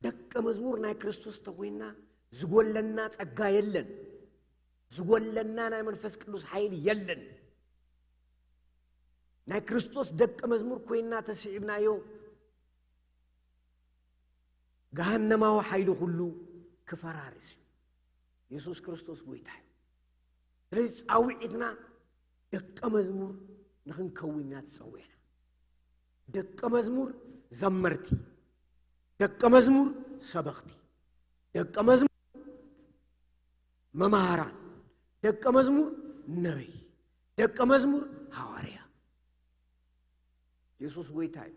ደቀ መዝሙር ናይ ክርስቶስ ተኾይንና ዝጎለና ጸጋ የለን። ዝጎለና ናይ መንፈስ ቅዱስ ሓይሊ የለን። ናይ ክርስቶስ ደቀ መዝሙር ኮይንና ተስዒብናዮ ገሃነማዊ ሓይሊ ኩሉ ክፈራርስ እዩ። የሱስ ክርስቶስ ጎይታ እዩ። ስለዚ ጻውዒትና ደቀ መዝሙር ንኽንከውን ኢና ተጸዊዕና። ደቀ መዝሙር ዘመርቲ፣ ደቀ መዝሙር ሰበኽቲ፣ ደቀ መዝሙር መማህራን፣ ደቀ መዝሙር ነቢይ፣ ደቀ መዝሙር ሃዋርያ። የሱስ ጎይታ እዩ።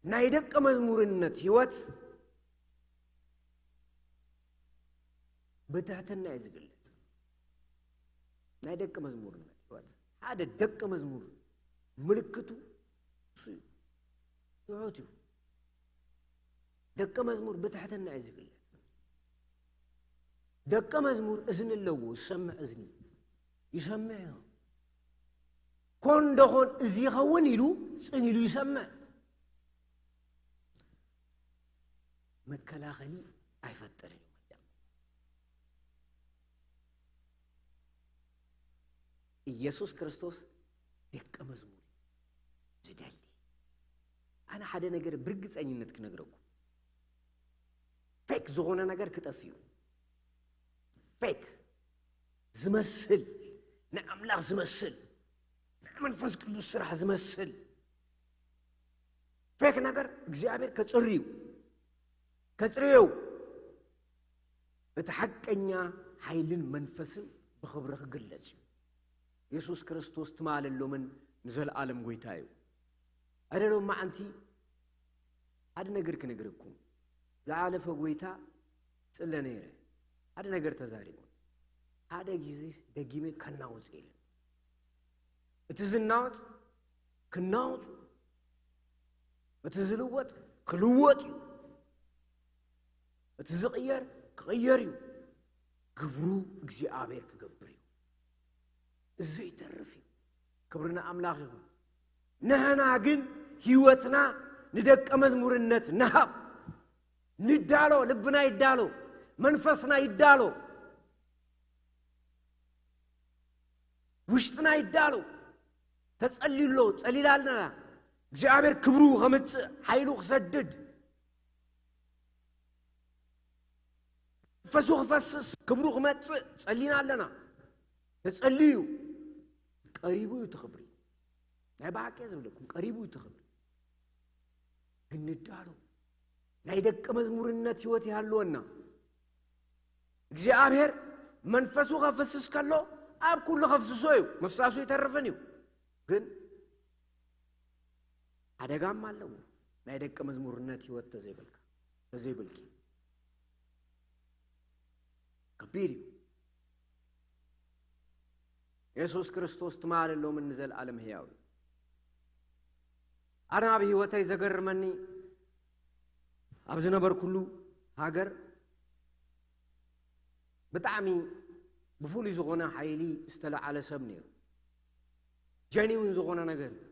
ናይ ደቀ መዝሙርነት ህይወት ብትሕትና እዩ ዝግለጽ። ናይ ደቀ መዝሙርነት ህይወት ሓደ ደቀ መዝሙር ምልክቱ እሱ እዩ። ትሑት እዩ። ደቀ መዝሙር ብትሕትና እዩ ዝግለጽ። ደቀ መዝሙር እዝኒ ኣለዎ፣ ዝሰምዕ እዝኒ ይሰምዕ እዩ። ኮን ደኾን እዚ ይኸውን ኢሉ ጽን ኢሉ ይሰምዕ። መከላኸሊ ኣይፈጥርን እዩ። ኢየሱስ ክርስቶስ ደቀ መዝሙር ዝደሊ። ኣነ ሓደ ነገር ብርግጸኝነት ክነግረኩም፣ ፌክ ዝኾነ ነገር ክጠፍእ እዩ። ፌክ ዝመስል፣ ንኣምላኽ ዝመስል፣ ናይ መንፈስ ቅዱስ ስራሕ ዝመስል ፌክ ነገር እግዚኣብሔር ከጽርዩ፣ ከጽርዩ። እቲ ሓቀኛ ሓይልን መንፈስን ብኽብሪ ክግለጽ እዩ። የሱስ ክርስቶስ ትማልን ሎምን ንዘለኣለም ጎይታ እዩ። ኣደ ሎማዓንቲ ሓደ ነገር ክነግረኩም። ዝሓለፈ ጎይታ ጽለ ነይረ። ሓደ ነገር ተዛሪቡ። ሓደ ግዜ ደጊመ ከናውጽ ኢለ። እቲ ዝናወጽ ክናወጽ እዩ። እቲ ዝልወጥ ክልወጥ እዩ። እቲ ዝቕየር ክቕየር እዩ። ግብሩ እግዚኣብሔር ክገብር እዩ። እዚ ዘይተርፍ እዩ። ክብሪ ንኣምላኽ ይኹን። ንሕና ግን ህይወትና ንደቀ መዝሙርነት ንሃብ። ንዳሎ፣ ልብና ይዳሎ፣ መንፈስና ይዳሎ፣ ውሽጥና ይዳሎ። ተጸልዩ ኣሎ፣ ጸሊላ ኣለና። እግዚኣብሔር ክብሩ ከምጽእ፣ ሓይሉ ክሰድድ፣ መንፈሱ ክፈስስ፣ ክብሩ ክመጽእ ጸሊና ኣለና። ተጸልዩ እዩ። ቀሪቡ እዩ እቲ ክብሪ። ናይ ብሓቂ እየ ዝብለኩም፣ ቀሪቡ እዩ እቲ ክብሪ። ግን ንዳሎ። ናይ ደቀ መዝሙርነት ህይወት ይሃልወና። እግዚኣብሔር መንፈሱ ከፍስስ ከሎ ኣብ ኩሉ ከፍስሶ እዩ። ምፍሳሱ ይተርፍን እዩ። ግን ሓደጋም ኣለዎ። ናይ ደቀ መዝሙርነት ህይወት ተዘይብልካ፣ ተዘይብልኪ። ከቢድ እዩ። የሱስ ክርስቶስ ትማል፣ ሎምን ንዘለኣለም ህያው እዩ። ኣነ ኣብ ህይወተይ ዘገርመኒ፣ ኣብ ዝነበርኩሉ ሃገር ብጣዕሚ ብፍሉይ ዝኾነ ሓይሊ ዝተለዓለ ሰብ ነይሩ። ጀኒውን ዝኾነ ነገር እዩ።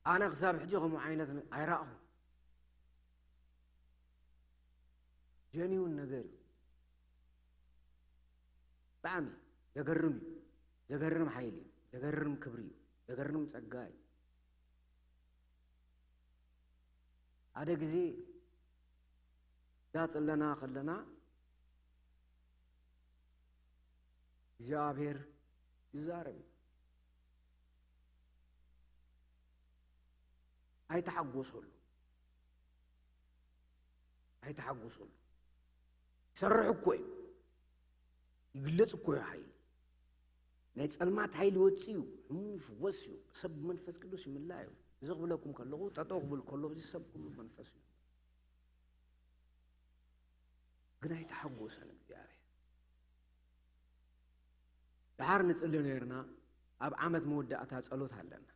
ኣነ ክሳብ ሕጂ ከምኡ ዓይነት ን-፣ ኣይረኣኹን። ጀኒውን ነገር እዩ። ብጣዕሚ ዘገርም እዩ። ዘገርም ሓይሊ እዩ። ዘገርም ክብሪ እዩ። ዘገርም ጸጋ እዩ። ሓደ ግዜ እዛ ጽለና ከለና እግዚኣብሔር ይዛረብ እዩ። ኣይተሓጎሰሉ፣ ኣይተሓጎሰሉ። ይሰርሕ እኮ እዩ፣ ይግለጽ እኮ እዩ ሓይሊ። ናይ ጸልማት ሓይሊ ወጽእ እዩ። ሕሙም ይፍወስ እዩ። ሰብ ብመንፈስ ቅዱስ ይምላእ እዩ። እዚ ክብለኩም ከለኹ፣ ጠጠው ክብል ከሎ፣ እዚ ሰብ ኩሉ መንፈስ እዩ። ግን ኣይተሓጎሰን እግዚኣብሔር። ደሓር ንጽሊ ነይርና፣ ኣብ ዓመት መወዳእታ ጸሎት ኣለና።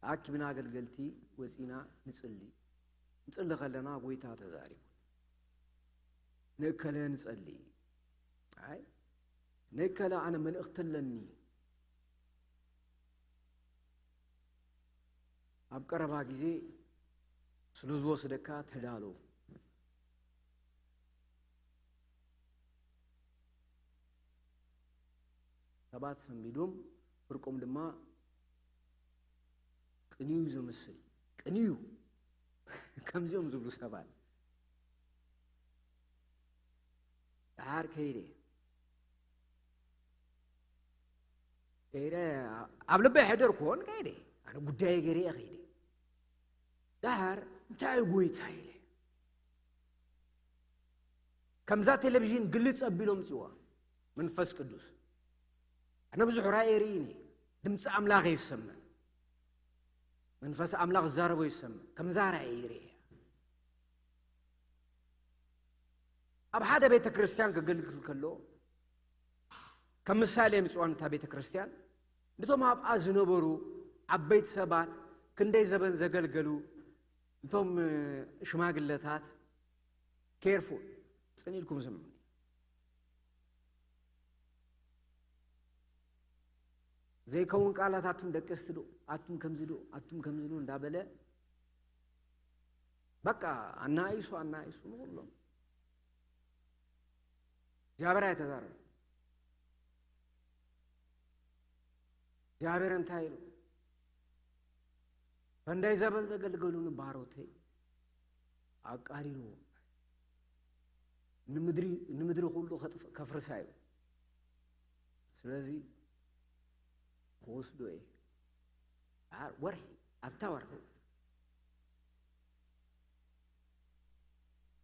ተኣኪብና ኣገልገልቲ ወጺና ንጽሊ። ንጽሊ ከለና ጎይታ ተዛሪቡ። ንእከለ ንጸሊ። ኣይ፣ ንእከለ ኣነ መልእኽቲ ኣለኒ። ኣብ ቀረባ ግዜ ስለ ዝወስደካ ተዳሎ። ሰባት ሰንቢዶም፣ ፍርቆም ድማ ቅንዩ ዝመስል። ቅንዩ። ከምዚኦም ዝብሉ ሰባት። ደሓር ከይደ። ከይደ፣ ኣብ ልበይ ሕደር ክኾን ከይደ። ኣነ ጉዳይ ገይረ እየ ከይደ። ደሓር እንታይ እዩ ጎይታ ኢለ። ከምዛ ቴሌቪዥን ግልጽ ኣቢሎም ጽዋ መንፈስ ቅዱስ። ኣነ ብዙሕ ራእይ ርእይኒ። ድምፂ ኣምላኽ ይሰምዕ። መንፈስ ኣምላኽ ዝዛረቦ ይሰምዕ። ከምዛ ራእይ ይርኢ። ኣብ ሓደ ቤተ ክርስቲያን ክገልግል ከሎ፣ ከም ምሳሌ ምጽዋን እታ ቤተ ክርስቲያን፣ ነቶም ኣብኣ ዝነበሩ ዓበይቲ ሰባት፣ ክንደይ ዘበን ዘገልገሉ፣ እቶም ሽማግለታት፣ ኬርፉል፣ ጽን ኢልኩም ስምዑ። ዘይከውን ቃላት፣ ኣቱም ደቀስቲ ዶ፣ ኣቱም ከምዚ ዶ፣ ኣቱም ከምዚ ዶ እንዳበለ፣ በቃ ኣናኢሱ፣ ኣናኢሱ ንኹሎም። እግዚኣብሔር ኣይተዛረበ። እግዚኣብሔር እንታይ ኢሉ? ፈንዳይ ዘበን ዘገልገሉኒ ባሮተይ ኣቃሪርዎም። ንምድሪ፣ ንምድሪ ኩሉ ከጥፍ-፣ ከፍርሳ እዩ። ስለዚ ክወስዶ እየ። ደሓር ወርሒ፣ ኣብታ ወርሒ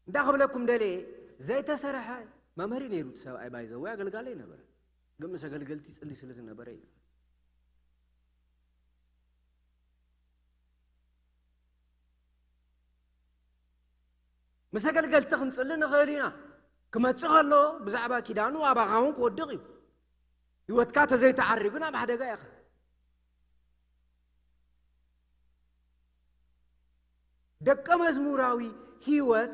እንታይ ክብለኩም ደልየ፣ ዘይተሰርሐ መምህር እዩ ነይሩ እቲ ሰብኣይ፣ ባይዘወይ ኣገልጋሊ ነበረ። ግን ምስ ኣገልገልቲ ይጽሊ ስለ ዝነበረ እዩ። ምስ ኣገልገልቲ ክንጽሊ ንኽእል ኢና። ክመጽእ ከሎ ብዛዕባ ኪዳኑ ኣባኻ እውን ክወድቕ እዩ። ህይወትካ ተዘይተዓርዩ ግን ኣብ ሓደጋ ኢኻ። ደቀ መዝሙራዊ ህይወት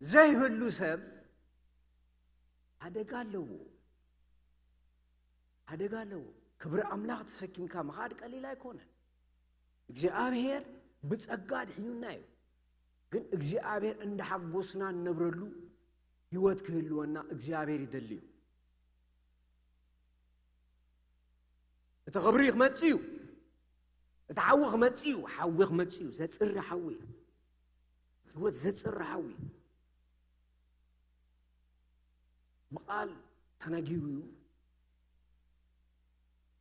ዘይህሉ ሰብ ሓደጋ ኣለዎ። ሓደጋ ኣለዎ። ክብሪ ኣምላኽ ተሰኪምካ ምኻድ ቀሊል ኣይኮነን። እግዚኣብሔር ብጸጋ ኣድሒኑና እዩ። ግን እግዚኣብሔር እንዳሓጎስና እንነብረሉ ህይወት ክህልወና እግዚኣብሔር ይደሊ እዩ። እቲ ክብሪ ክመጽእ እዩ። እቲ ሓዊ ክመጽእ እዩ። ሓዊ ክመጽእ እዩ። ዘጽሪ ሓዊ። ህይወት ዘጽሪ ሓዊ። ብቓል ተነጊሩ እዩ።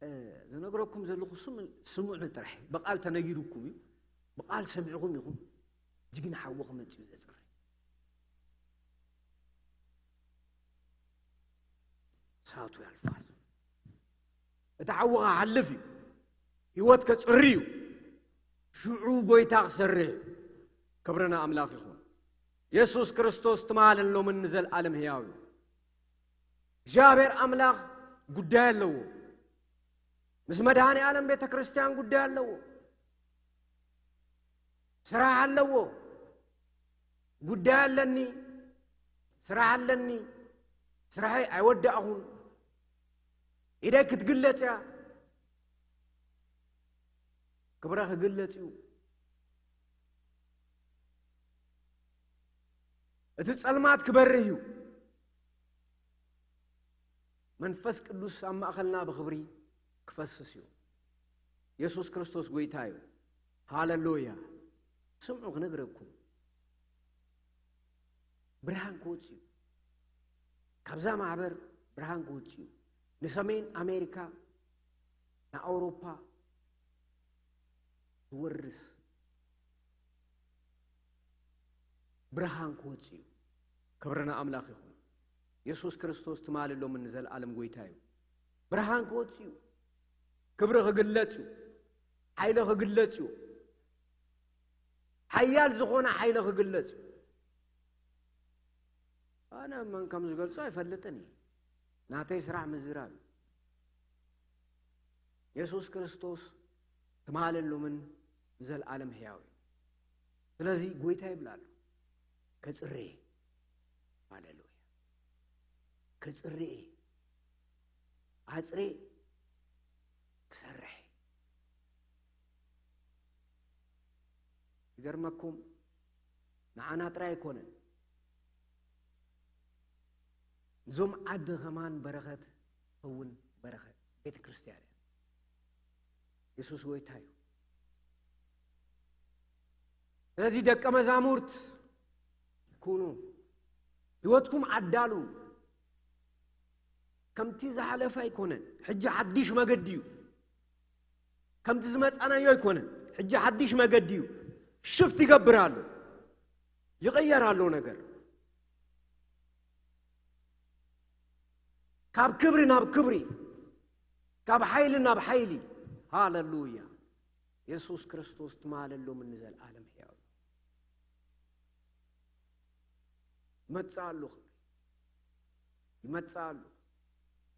እ፣ ዝነግረኩም ዘለኹ ስም-፣ ስምዑኒ ጥራሕ። ብቓል ተነጊሩኩም እዩ። ብቓል ሰሚዕኹም ኢኹም። ጅግና ሓዊ ክመጽእ እዩ ዘጽሪ። እሳቱ ያልፋል። እቲ ሓዊ ክሓልፍ እዩ። ህይወት ከጽሪ እዩ። ሽዑ ጎይታ ክሰርሕ እዩ። ክብሪ ንኣምላኽ ይኹን። የሱስ ክርስቶስ ትማልን ሎምን ንዘለኣለም ህያው እዩ። እግዚኣብሔር ኣምላኽ ጉዳይ ኣለዎ። ምስ መድኃኔ ዓለም ቤተ ክርስቲያን ጉዳይ ኣለዎ። ስራሕ ኣለዎ። ጉዳይ ኣለኒ፣ ስራሕ ኣለኒ፣ ስራሐይ ኣይወዳእኹን። ኢደይ ክትግለጽ እያ። ክብረ ክግለጽ እዩ። እቲ ጸልማት ክበርህ እዩ። መንፈስ ቅዱስ ኣብ ማእኸልና ብኽብሪ ክፈስስ እዩ። የሱስ ክርስቶስ ጎይታ እዩ። ሃሌሉያ። ስምዑ ክነግረኩም። ብርሃን ክወጽእ እዩ። ካብዛ ማሕበር ብርሃን ክወጽእ እዩ። ንሰሜን ኣሜሪካ፣ ንኣውሮፓ ዝወርስ ብርሃን ክወጽእ እዩ። ክብሪ ንኣምላኽ ይኹን። የሱስ ክርስቶስ ትማሊ ሎምን ንዘለኣለም ጎይታ እዩ። ብርሃን ክወጽእ እዩ። ክብሪ ክግለጽ እዩ። ሓይሊ ክግለጽ እዩ። ሓያል ዝኾነ ሓይሊ ክግለጽ እዩ። ኣነ መን ከም ዝገልጾ ኣይፈልጥን እየ። ናተይ ስራሕ ምዝራብ እዩ። የሱስ ክርስቶስ ትማልን ሎምን ንዘለኣለም ሕያው እዩ። ስለዚ ጎይታ ይብል ኣሎ፣ ከጽሬ። ሃሌሉያ። ከጽሬ። ኣጽሬ ክሰርሕ። ይገርመኩም፣ ንዓና ጥራይ ኣይኮነን፣ እዞም ዓዲ ከማን በረኸት እውን በረኸት ቤተ ክርስቲያን እያ። የሱስ ጎይታ እዩ። ስለዚ ደቀ መዛሙርት ኩኑ፣ ህይወትኩም ኣዳሉ። ከምቲ ዝሓለፈ ኣይኮነን፣ ሕጂ ሓድሽ መገዲ እዩ። ከምቲ ዝመጻናዮ ኣይኮነን፣ ሕጂ ሓድሽ መገዲ እዩ። ሽፍት ይገብር ኣሎ፣ ይቕየር ኣሎ ነገር። ካብ ክብሪ ናብ ክብሪ፣ ካብ ሓይሊ ናብ ሓይሊ። ሃሌሉያ። የሱስ ክርስቶስ ትማልን ሎምን ንዘለኣለም ሕያው እዩ። ይመጽእ ኣሎ ክብሪ። ይመጽእ ኣሎ።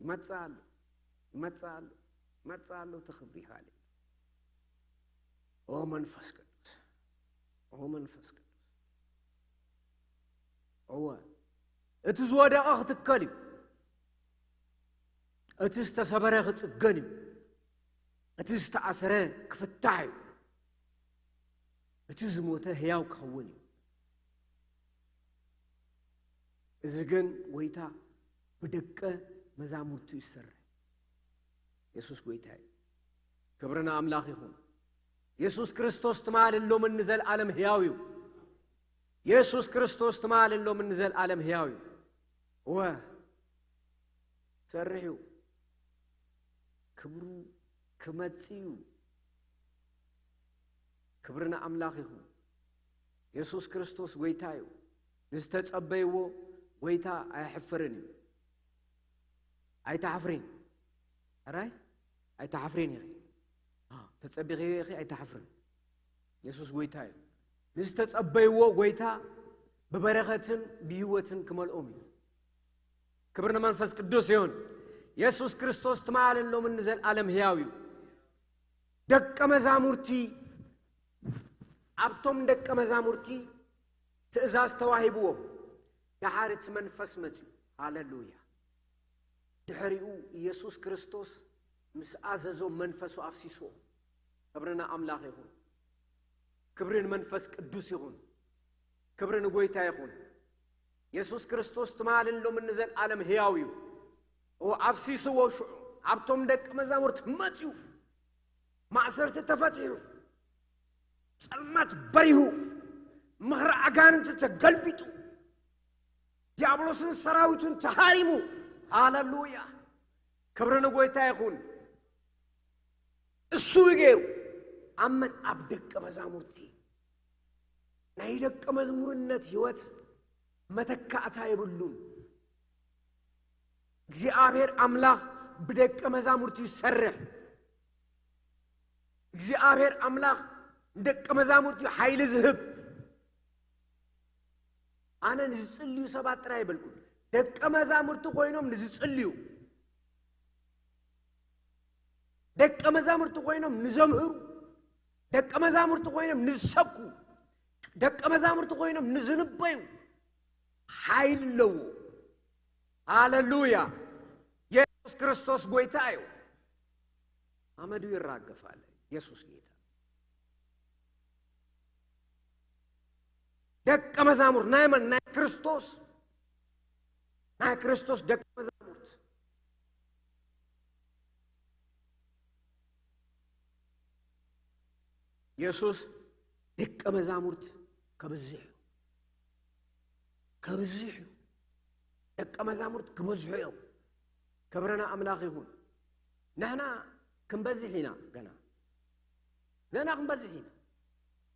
ይመጽእ ኣሎ። ይመጽእ ኣሎ። ይመጽእ ኣሎ እቲ ክብሪ። ሃሌሉያ። ኦ መንፈስ ቅዱስ። ኦ መንፈስ ቅዱስ። እወ። እቲ ዝወደቐ ክትከል እዩ። እቲ ዝተሰበረ ክጽገን እዩ። እቲ ዝተኣሰረ ክፍታሕ እዩ። እቲ ዝሞተ ህያው ክኸውን እዩ። እዚ ግን ጎይታ ብደቀ መዛሙርቱ ይሰርሕ። የሱስ ጎይታ እዩ። ክብሪ ንኣምላኽ ይኹን። የሱስ ክርስቶስ ትማልን ሎምን ንዘለኣለም ህያው እዩ። የሱስ ክርስቶስ ትማልን ሎምን ንዘለኣለም ህያው እዩ። እወ፣ ሰርሕ እዩ። ክብሩ ክመጽእ እዩ። ክብሪ ንኣምላኽ ይኹን። የሱስ ክርስቶስ ጎይታ እዩ። ንዝተጸበይዎ ጎይታ ኣየሕፍርን እዩ። ኣይትሓፍሪን። ሕራይ? ኣይትሓፍሪን ኢኺ። አ፣ ተጸቢኺ ኢኺ፣ ኣይትሓፍርን። የሱስ ጎይታ እዩ። ንዝተጸበይዎ ጎይታ ብበረኸትን ብህይወትን ክመልኦም እዩ። ክብሪ ንመንፈስ ቅዱስ ይሁን። የሱስ ክርስቶስ ትማልን ሎምን ንዘለኣለም ህያው እዩ። ደቀ መዛሙርቲ፣ ኣብቶም ደቀ መዛሙርቲ ትእዛዝ ተዋሂብዎም። ደሓር እቲ መንፈስ መጺኡ። ሃሌሉያ። ድሕሪኡ ኢየሱስ ክርስቶስ ምስ ኣዘዞም መንፈሱ ኣፍሲስዎ። ክብሪ ንኣምላኽ ይኹን። ክብሪ ንመንፈስ ቅዱስ ይኹን። ክብሪ ንጎይታ ይኹን። የሱስ ክርስቶስ ትማልን ሎምን ንዘለኣለም ህያው እዩ። እዎ ኣፍሲስዎ ሽዑ ኣብቶም ደቂ መዛሙርት መጺኡ። ማእሰርቲ ተፈቲሑ። ጸልማት በሪሁ። ምኽሪ ኣጋንንቲ ተገልቢጡ። ዲያብሎስን ሰራዊቱን ተሃሪሙ። ሃሌሉያ። ክብሪ ንጎይታ ይኹን። እሱ እዩ ገይሩ። ኣብ መን? ኣብ ደቀ መዛሙርቲ። ናይ ደቀ መዝሙርነት ህይወት መተካእታ የብሉን። እግዚኣብሔር ኣምላኽ ብደቀ መዛሙርቱ ይሰርሕ። እግዚኣብሔር ኣምላኽ ንደቀ መዛሙርቱ ሓይሊ ዝህብ። ኣነ ንዝጽልዩ ሰባት ጥራይ ይበልኩን። ደቀ መዛሙርቲ ኮይኖም ንዝጽልዩ፣ ደቀ መዛሙርቲ ኮይኖም ንዘምህሩ፣ ደቀ መዛሙርቲ ኮይኖም ንዝሰብኩ፣ ደቀ መዛሙርቲ ኮይኖም ንዝንበዩ ሓይሊ ኣለዎ። ሃሌሉያ። የሱስ ክርስቶስ ጎይታ እዩ። ኣመዱ ይራገፋል። የሱስ ጌታ። ደቀ መዛሙርት ናይ መን? ናይ ክርስቶስ። ናይ ክርስቶስ ደቀ መዛሙርት። የሱስ ደቀ መዛሙርት ከብዝሕ እዩ። ከብዝሕ እዩ። ደቀ መዛሙርት ክበዝሑ እዮም። ክብሪ ንኣምላኽ ይኹን። ንሕና ክንበዝሕ ኢና ገና። ንሕና ክንበዝሕ ኢና።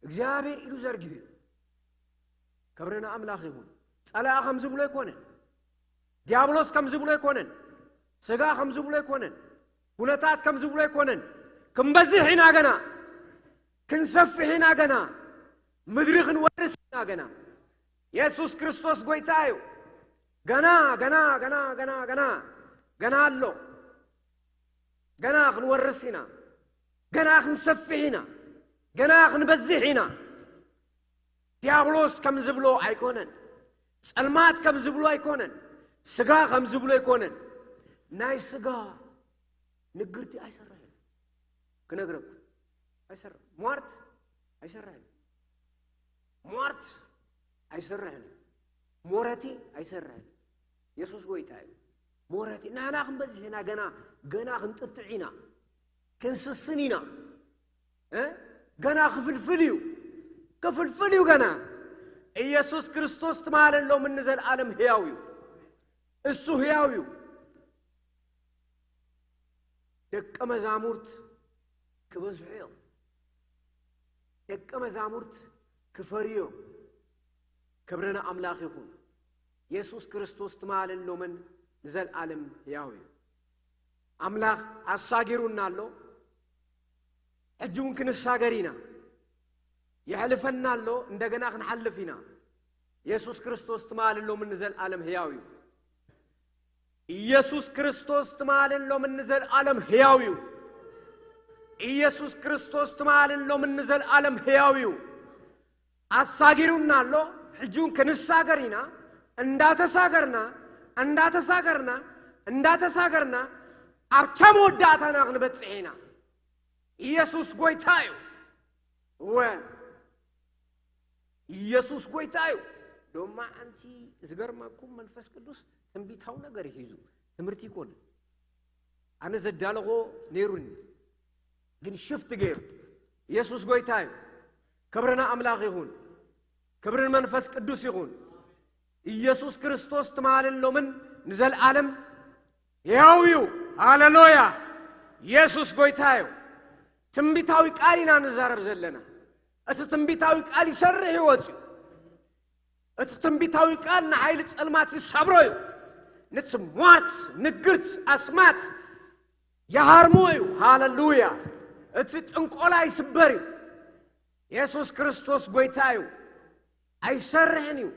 እግዚኣብሔር ኢዱ ዘርጊሑ እዩ። ክብሪ ንኣምላኽ ይኹን። ጸላኢ ከም ዝብሎ ኣይኮነን። ዲያብሎስ ከም ዝብሎ ኣይኮነን። ስጋ ከም ዝብሎ ኣይኮነን። ኩነታት ከም ዝብሎ ኣይኮነን። ክንበዝሕ ኢና ገና፣ ክንሰፍሕ ኢና ገና፣ ምድሪ ክንወርስ ኢና ገና። የሱስ ክርስቶስ ጎይታ እዩ። ገና ገና ገና ገና ገና ገና ኣሎ። ገና ክንወርስ ኢና። ገና ክንሰፍሕ ኢና። ገና ክንበዝሕ ኢና። ዲያብሎስ ከም ዝብሎ ኣይኮነን። ጸልማት ከም ዝብሎ ኣይኮነን። ስጋ ከም ዝብሎ ኣይኮነን። ናይ ስጋ ንግርቲ ኣይሰርሕን። ክነግረኩም ኣይሰርሕ ሟርት ኣይሰርሕን። ሟርት ኣይሰርሕን። ሞረቲ ኣይሰርሕን። የሱስ ጎይታ እዩ። ሞረቲ ናና ክንበዝሕ ኢና። ገና ገና ክንጥጥዕ ኢና። ክንስስን ኢና። እ? ገና ክፍልፍል እዩ። ክፍልፍል እዩ ገና። ኢየሱስ ክርስቶስ ትማልን ሎምን ንዘለኣለም ህያው እዩ። እሱ ህያው እዩ። ደቀ መዛሙርት ክበዝሑ እዮም። ደቀ መዛሙርት ክፈርዩ እዮም። ክብሪ ንኣምላኽ ይኹን። የሱስ ክርስቶስ ትማልን ሎምን ንዘለኣለም ህያው እዩ። ኣምላኽ ኣሳጊሩና ኣሎ። ሕጂ እውን ክንሳገር ኢና። የሕልፈና ኣሎ፣ እንደገና ክንሓልፍ ኢና። የሱስ ክርስቶስ ትማልን ሎምን ንዘለኣለም ህያው እዩ። ኢየሱስ ክርስቶስ ትማልን ሎምን ንዘለኣለም ህያው እዩ። ኢየሱስ ክርስቶስ ትማልን ሎምን ንዘለኣለም ህያው እዩ። ኣሳጊሩና ኣሎ። ሕጂ እውን ክንሳገር ኢና። እንዳተሳገርና፣ እንዳተሳገርና፣ እንዳተሳገርና፣ ኣብታ መወዳእታና ክንበጽሕ ኢና። ኢየሱስ ጎይታ እዩ። እወ፣ ኢየሱስ ጎይታ እዩ። ዶማ ኣንቲ ዝገርመኩም መንፈስ ቅዱስ ትንቢታዊ ነገር ይሒዙ። ትምህርቲ ይኮን። ኣነ ዘዳለኾ ነይሩኒ። ግን ሽፍት ገይሩ። ኢየሱስ ጎይታ እዩ። ክብርና ኣምላኽ ይኹን። ክብርን መንፈስ ቅዱስ ይኹን። ኢየሱስ ክርስቶስ ትማልን ሎምን ንዘለኣለም ሕያው እዩ። ሃሌሉያ። ኢየሱስ ጎይታ እዩ። ትንቢታዊ ቃል ኢና ንዛረብ ዘለና። እቲ ትንቢታዊ ቃል ይሰርሕ ይወጽእ እዩ። እቲ ትንቢታዊ ቃል ንሓይሊ ጸልማት ይሰብሮ እዩ። ነቲ ሟርት፣ ንግርት፣ ኣስማት ይሃርሞ እዩ። ሃሌሉያ። እቲ ጥንቆላ ይስበር እዩ። የሱስ ክርስቶስ ጎይታ እዩ። ኣይሰርሕን እዩ።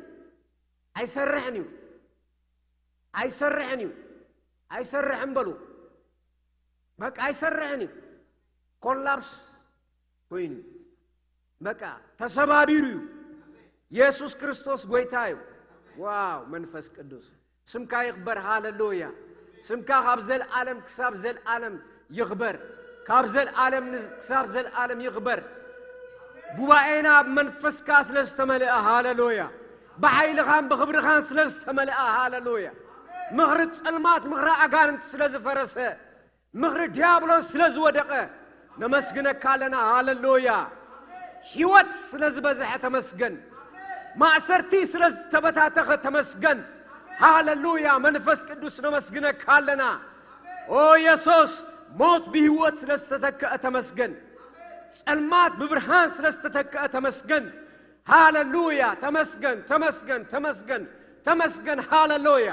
ኣይሰርሕን እዩ። ኣይሰርሕን እዩ። ኣይሰርሕን በሉ። በቃ ኣይሰርሕን እዩ። ኮላፕስ ኮይኑ እዩ። በቃ ተሰባቢሩ እዩ። የሱስ ክርስቶስ ጎይታ እዩ። ዋው መንፈስ ቅዱስ ስምካ ይኽበር። ሃሌሉያ። ስምካ ካብ ዘልዓለም ክሳብ ዘልዓለም ይኽበር። ካብ ዘልዓለም ን- ክሳብ ዘልዓለም ይኽበር። ጉባኤና ብመንፈስካ ስለ ዝተመልአ፣ ሃሌሉያ። ብሓይልኻን ብኽብርኻን ስለ ዝተመልአ፣ ሃሌሉያ። ምኽሪ ጸልማት፣ ምኽሪ ኣጋንንት ስለ ዝፈረሰ፣ ምኽሪ ዲያብሎስ ስለ ዝወደቐ፣ ነመስግነካ ኣለና። ሃሌሉያ። ህይወት ስለ ዝበዝሐ ተመስገን። ማእሰርቲ ስለ ዝተበታተኸ ተመስገን። ሃሌሉያ። መንፈስ ቅዱስ ነመስግነካ ኣለና። ኦ የሱስ፣ ሞት ብህይወት ስለ ዝተተክአ ተመስገን። ጸልማት ብብርሃን ስለ ዝተተክአ ተመስገን። ሃሌሉያ። ተመስገን፣ ተመስገን፣ ተመስገን፣ ተመስገን። ሃሌሉያ።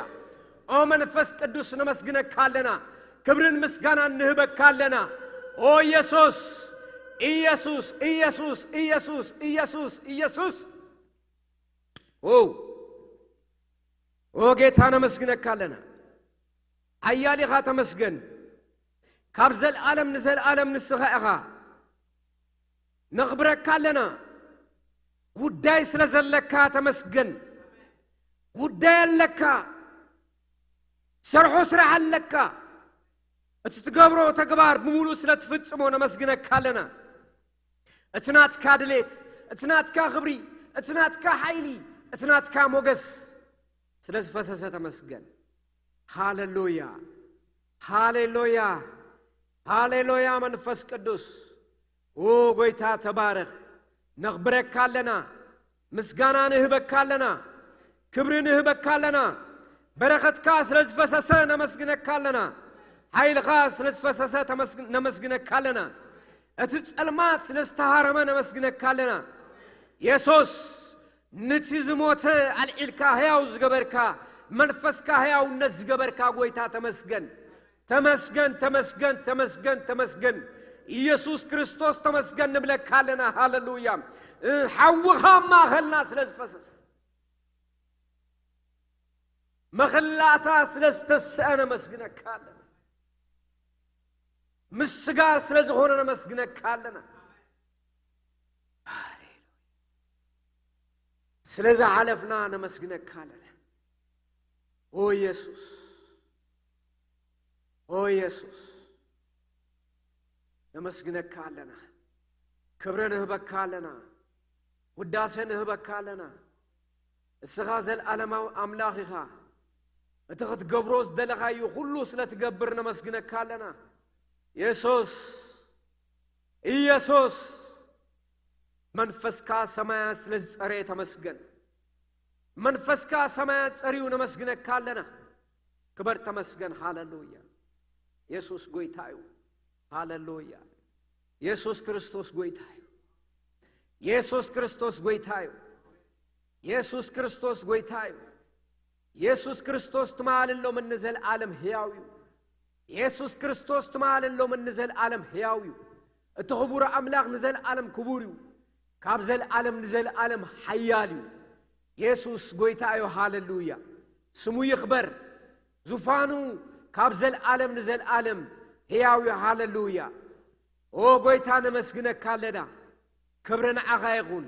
ኦ መንፈስ ቅዱስ ነመስግነካ ኣለና። ክብርን ምስጋናን ንህበካ ኣለና። ኦ ኢየሱስ፣ ኢየሱስ፣ ኢየሱስ፣ ኢየሱስ፣ ኢየሱስ፣ ኢየሱስ። ኦ፣ ኦ ጌታ ነመስግነካ ኣለና። ሓያል ኢኻ ተመስገን። ካብ ዘልዓለም ንዘልዓለም ንስኻ ኢኻ። ነኽብረካ ኣለና። ጉዳይ ስለ ዘለካ ተመስገን። ጉዳይ ኣለካ። ሰርሖ ስራሕ ኣለካ። እቲ ትገብሮ ተግባር ብምሉእ ስለ ትፍጽሞ ነመስግነካ ኣለና። እቲ ናትካ ድሌት፣ እቲ ናትካ ክብሪ፣ እቲ ናትካ ሓይሊ፣ እቲ ናትካ ሞገስ ስለ ዝፈሰሰ ተመስገን። ሃሌሉያ፣ ሃሌሉያ፣ ሃሌሉያ። መንፈስ ቅዱስ፣ ኦ ጎይታ ተባረኽ። ነኽብረካ ኣለና፣ ምስጋና ንህበካ ኣለና፣ ክብሪ ንህበካ ኣለና። በረኸትካ ስለ ዝፈሰሰ ነመስግነካ ኣለና። ሓይልኻ ስለ ዝፈሰሰ ተመስግ- ነመስግነካ ኣለና። እቲ ጸልማት ስለ ዝተሃረመ ነመስግነካ ኣለና። የሱስ፣ ነቲ ዝሞተ ኣልዒልካ ህያው ዝገበርካ፣ መንፈስካ ህያውነት ዝገበርካ ጎይታ ተመስገን። ተመስገን፣ ተመስገን፣ ተመስገን፣ ተመስገን። ኢየሱስ ክርስቶስ ተመስገን ንብለካ ኣለና። ሃለሉያ። ሓውኻ ኣብ ማእኸልና ስለ ዝፈሰሰ፣ መኽላእታ ስለ ዝተስአ ነመስግነካ ኣለና። ምስ ስጋ ስለ ዝኾነ ነመስግነካ ኣለና። ሃሌሉያ። ስለ ዝሓለፍና ነመስግነካ ኣለና። ኦ ኢየሱስ፣ ኦ ኢየሱስ፣ ነመስግነካ ኣለና። ክብሪ ንህበካ ኣለና። ውዳሴ ንህበካ ኣለና። እስኻ ዘልኣለማዊ ኣምላኽ ኢኻ። እቲ ክትገብሮ ዝደለኻዮ ኩሉ ስለ ትገብር ነመስግነካ ኣለና። የሱስ፣ ኢየሱስ፣ መንፈስካ ሰማያት ስለ ዝጸረየ ተመስገን። መንፈስካ ሰማያት ጸሪዩ ነመስግነካ ኣለና። ክበር ተመስገን። ሃለሉያ። የሱስ ጎይታ እዩ። ሃለሉያ። የሱስ ክርስቶስ ጎይታ እዩ። የሱስ ክርስቶስ ጎይታ እዩ። የሱስ ክርስቶስ ጎይታ እዩ። የሱስ ክርስቶስ ትማልን ሎምን ንዘለኣለም ህያው እዩ። የሱስ ክርስቶስ ትማልን ሎምን ንዘለኣለም ህያው እዩ። እቲ ክቡር ኣምላኽ ንዘለኣለም ክቡር እዩ። ካብ ዘለኣለም ንዘለኣለም ሓያል እዩ። የሱስ ጎይታ እዩ። ሃለሉያ። ስሙ ይኽበር። ዙፋኑ ካብ ዘለኣለም ንዘለኣለም ህያው እዩ። ሃለሉያ። ኦ ጎይታ ነመስግነካ ኣለና። ክብሪ ንዓኻ ይኹን።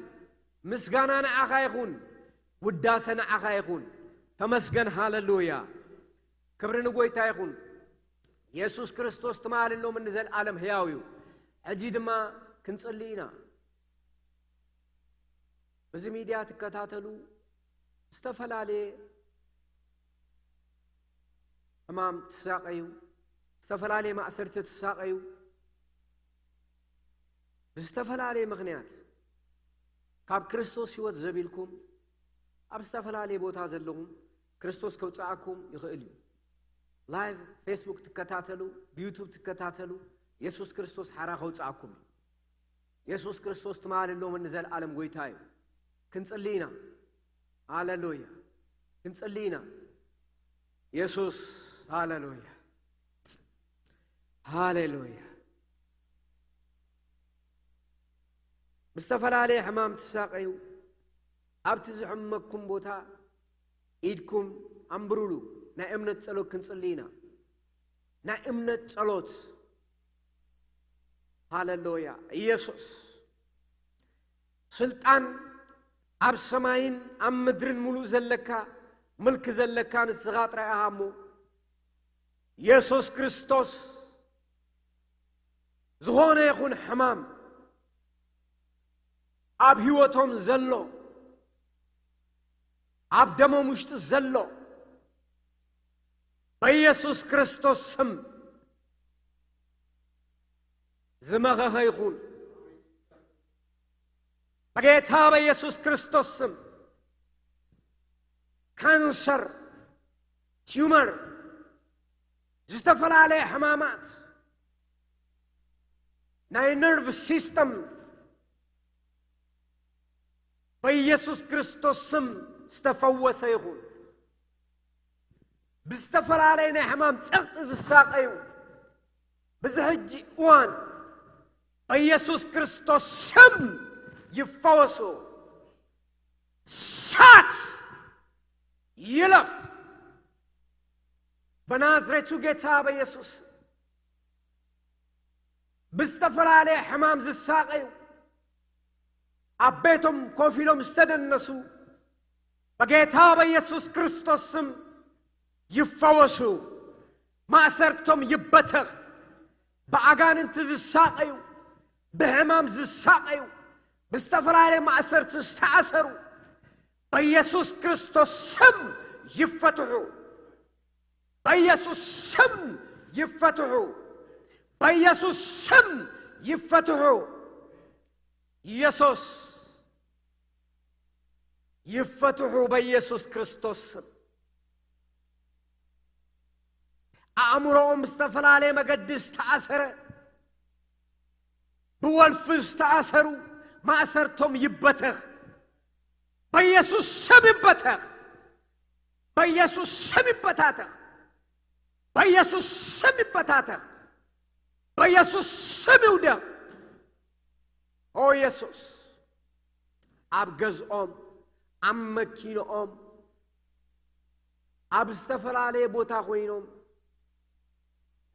ምስጋና ንዓኻ ይኹን። ውዳሰ ንዓኻ ይኹን። ተመስገን። ሃለሉያ። ክብሪ ንጎይታ ይኹን። የሱስ ክርስቶስ ትማልን ሎምን ንዘለኣለም ህያው እዩ። ሕጂ ድማ ክንጽሊ ኢና። በዚ ሚድያ ትከታተሉ ዝተፈላለየ ሕማም ትሳቐዩ፣ ዝተፈላለየ ማእሰርቲ ትሳቐዩ፣ ብዝተፈላለየ ምኽንያት ካብ ክርስቶስ ህይወት ዘቢልኩም ኣብ ዝተፈላለየ ቦታ ዘለኹም ክርስቶስ ከውፅኣኩም ይኽእል እዩ። ላይቭ ፌስቡክ ትከታተሉ፣ ብዩቱብ ትከታተሉ፣ የሱስ ክርስቶስ ሓራ ከውፅኣኩም እዩ። የሱስ ክርስቶስ ትማልን ሎምን ንዘለኣለም ጎይታ እዩ። ክንጽሊ ኢና። ሃሌሉያ። ክንጽሊ ኢና። የሱስ፣ ሃሌሉያ። ሃሌሉያ። ብዝተፈላለየ ሕማም ትሳቐዩ፣ ኣብቲ ዝሕመኩም ቦታ ኢድኩም ኣንብሩሉ። ናይ እምነት ጸሎት ክንጽሊ ኢና። ናይ እምነት ጸሎት። ሃሌሉያ። ኢየሱስ፣ ስልጣን ኣብ ሰማይን ኣብ ምድርን ሙሉእ ዘለካ፣ ምልኪ ዘለካ ንስኻ ጥራይ ኢኻ እሞ፣ የሱስ ክርስቶስ፣ ዝኾነ ይኹን ሕማም ኣብ ህይወቶም ዘሎ፣ ኣብ ደሞም ውሽጢ ዘሎ፣ በኢየሱስ ክርስቶስ ስም ዝመኸኸ ይኹን። በጌታ በኢየሱስ ክርስቶስ ስም፣ ካንሰር፣ ቲዩመር፣ ዝተፈላለየ ሕማማት፣ ናይ ነርቭ ሲስተም በኢየሱስ ክርስቶስ ስም ዝተፈወሰ ይኹን። ብዝተፈላለየ ናይ ሕማም ጸቕጢ ዝሳቐዩ፣ ብዚ ሕጂ እዋን በኢየሱስ ክርስቶስ ስም ይፈወሱ። እሳት ይለፍ። በናዝሬቱ ጌታ በኢየሱስ፣ ብዝተፈላለየ ሕማም ዝሳቐዩ፣ ኣብ ቤቶም ኮፍ ኢሎም ዝተደነሱ፣ በጌታ በኢየሱስ ክርስቶስ ስም ይፈወሱ። ማእሰርቶም ይበተኽ። ብኣጋንንቲ ዝሳቐዩ፣ ብሕማም ዝሳቐዩ፣ ብዝተፈላለየ ማእሰርቲ ዝተኣሰሩ፣ በኢየሱስ ክርስቶስ ስም ይፈትሑ። በኢየሱስ ስም ይፈትሑ። በኢየሱስ ስም ይፈትሑ። ኢየሱስ፣ ይፈትሑ በኢየሱስ ክርስቶስ ስም። ኣእምሮኦም ብዝተፈላለየ መገዲ ዝተኣሰረ፣ ብወልፊ ዝተኣሰሩ ማእሰርቶም ይበተኽ። በኢየሱስ ስም ይበተኽ። በኢየሱስ ስም ይበታተኽ። በኢየሱስ ስም ይበታተኽ። በኢየሱስ ስም ይውደቕ። ኦ ኢየሱስ፣ ኣብ ገዝኦም፣ ኣብ መኪንኦም፣ ኣብ ዝተፈላለየ ቦታ ኮይኖም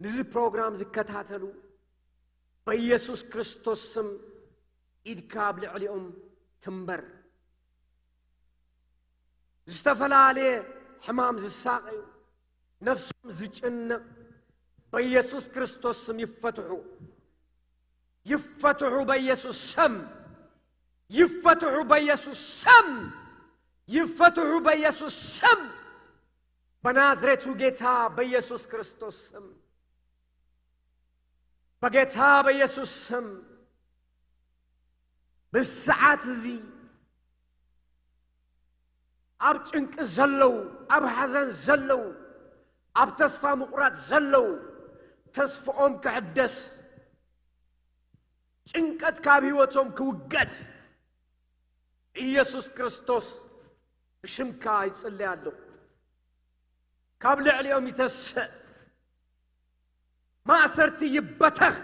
ንዚ ፕሮግራም ዝከታተሉ፣ በኢየሱስ ክርስቶስ ስም ኢድካ ኣብ ልዕሊኦም ትንበር። ዝተፈላለየ ሕማም ዝሳቐዩ፣ ነፍሶም ዝጭነቕ፣ በኢየሱስ ክርስቶስ ስም ይፈትሑ። ይፈትሑ በኢየሱስ ስም። ይፈትሑ በኢየሱስ ስም። ይፈትሑ በኢየሱስ ስም። በናዝሬቱ ጌታ በኢየሱስ ክርስቶስ ስም። በጌታ በኢየሱስ ስም። ብሰዓት እዚ ኣብ ጭንቂ ዘለዉ፣ ኣብ ሓዘን ዘለዉ፣ ኣብ ተስፋ ምቑራጽ ዘለዉ፣ ተስፋኦም ክሕደስ፣ ጭንቀት ካብ ህይወቶም ክውገድ፣ ኢየሱስ ክርስቶስ ብሽምካ ይጽለይ ኣለኹ። ካብ ልዕሊኦም ይተስእ። ማእሰርቲ ይበተኽ።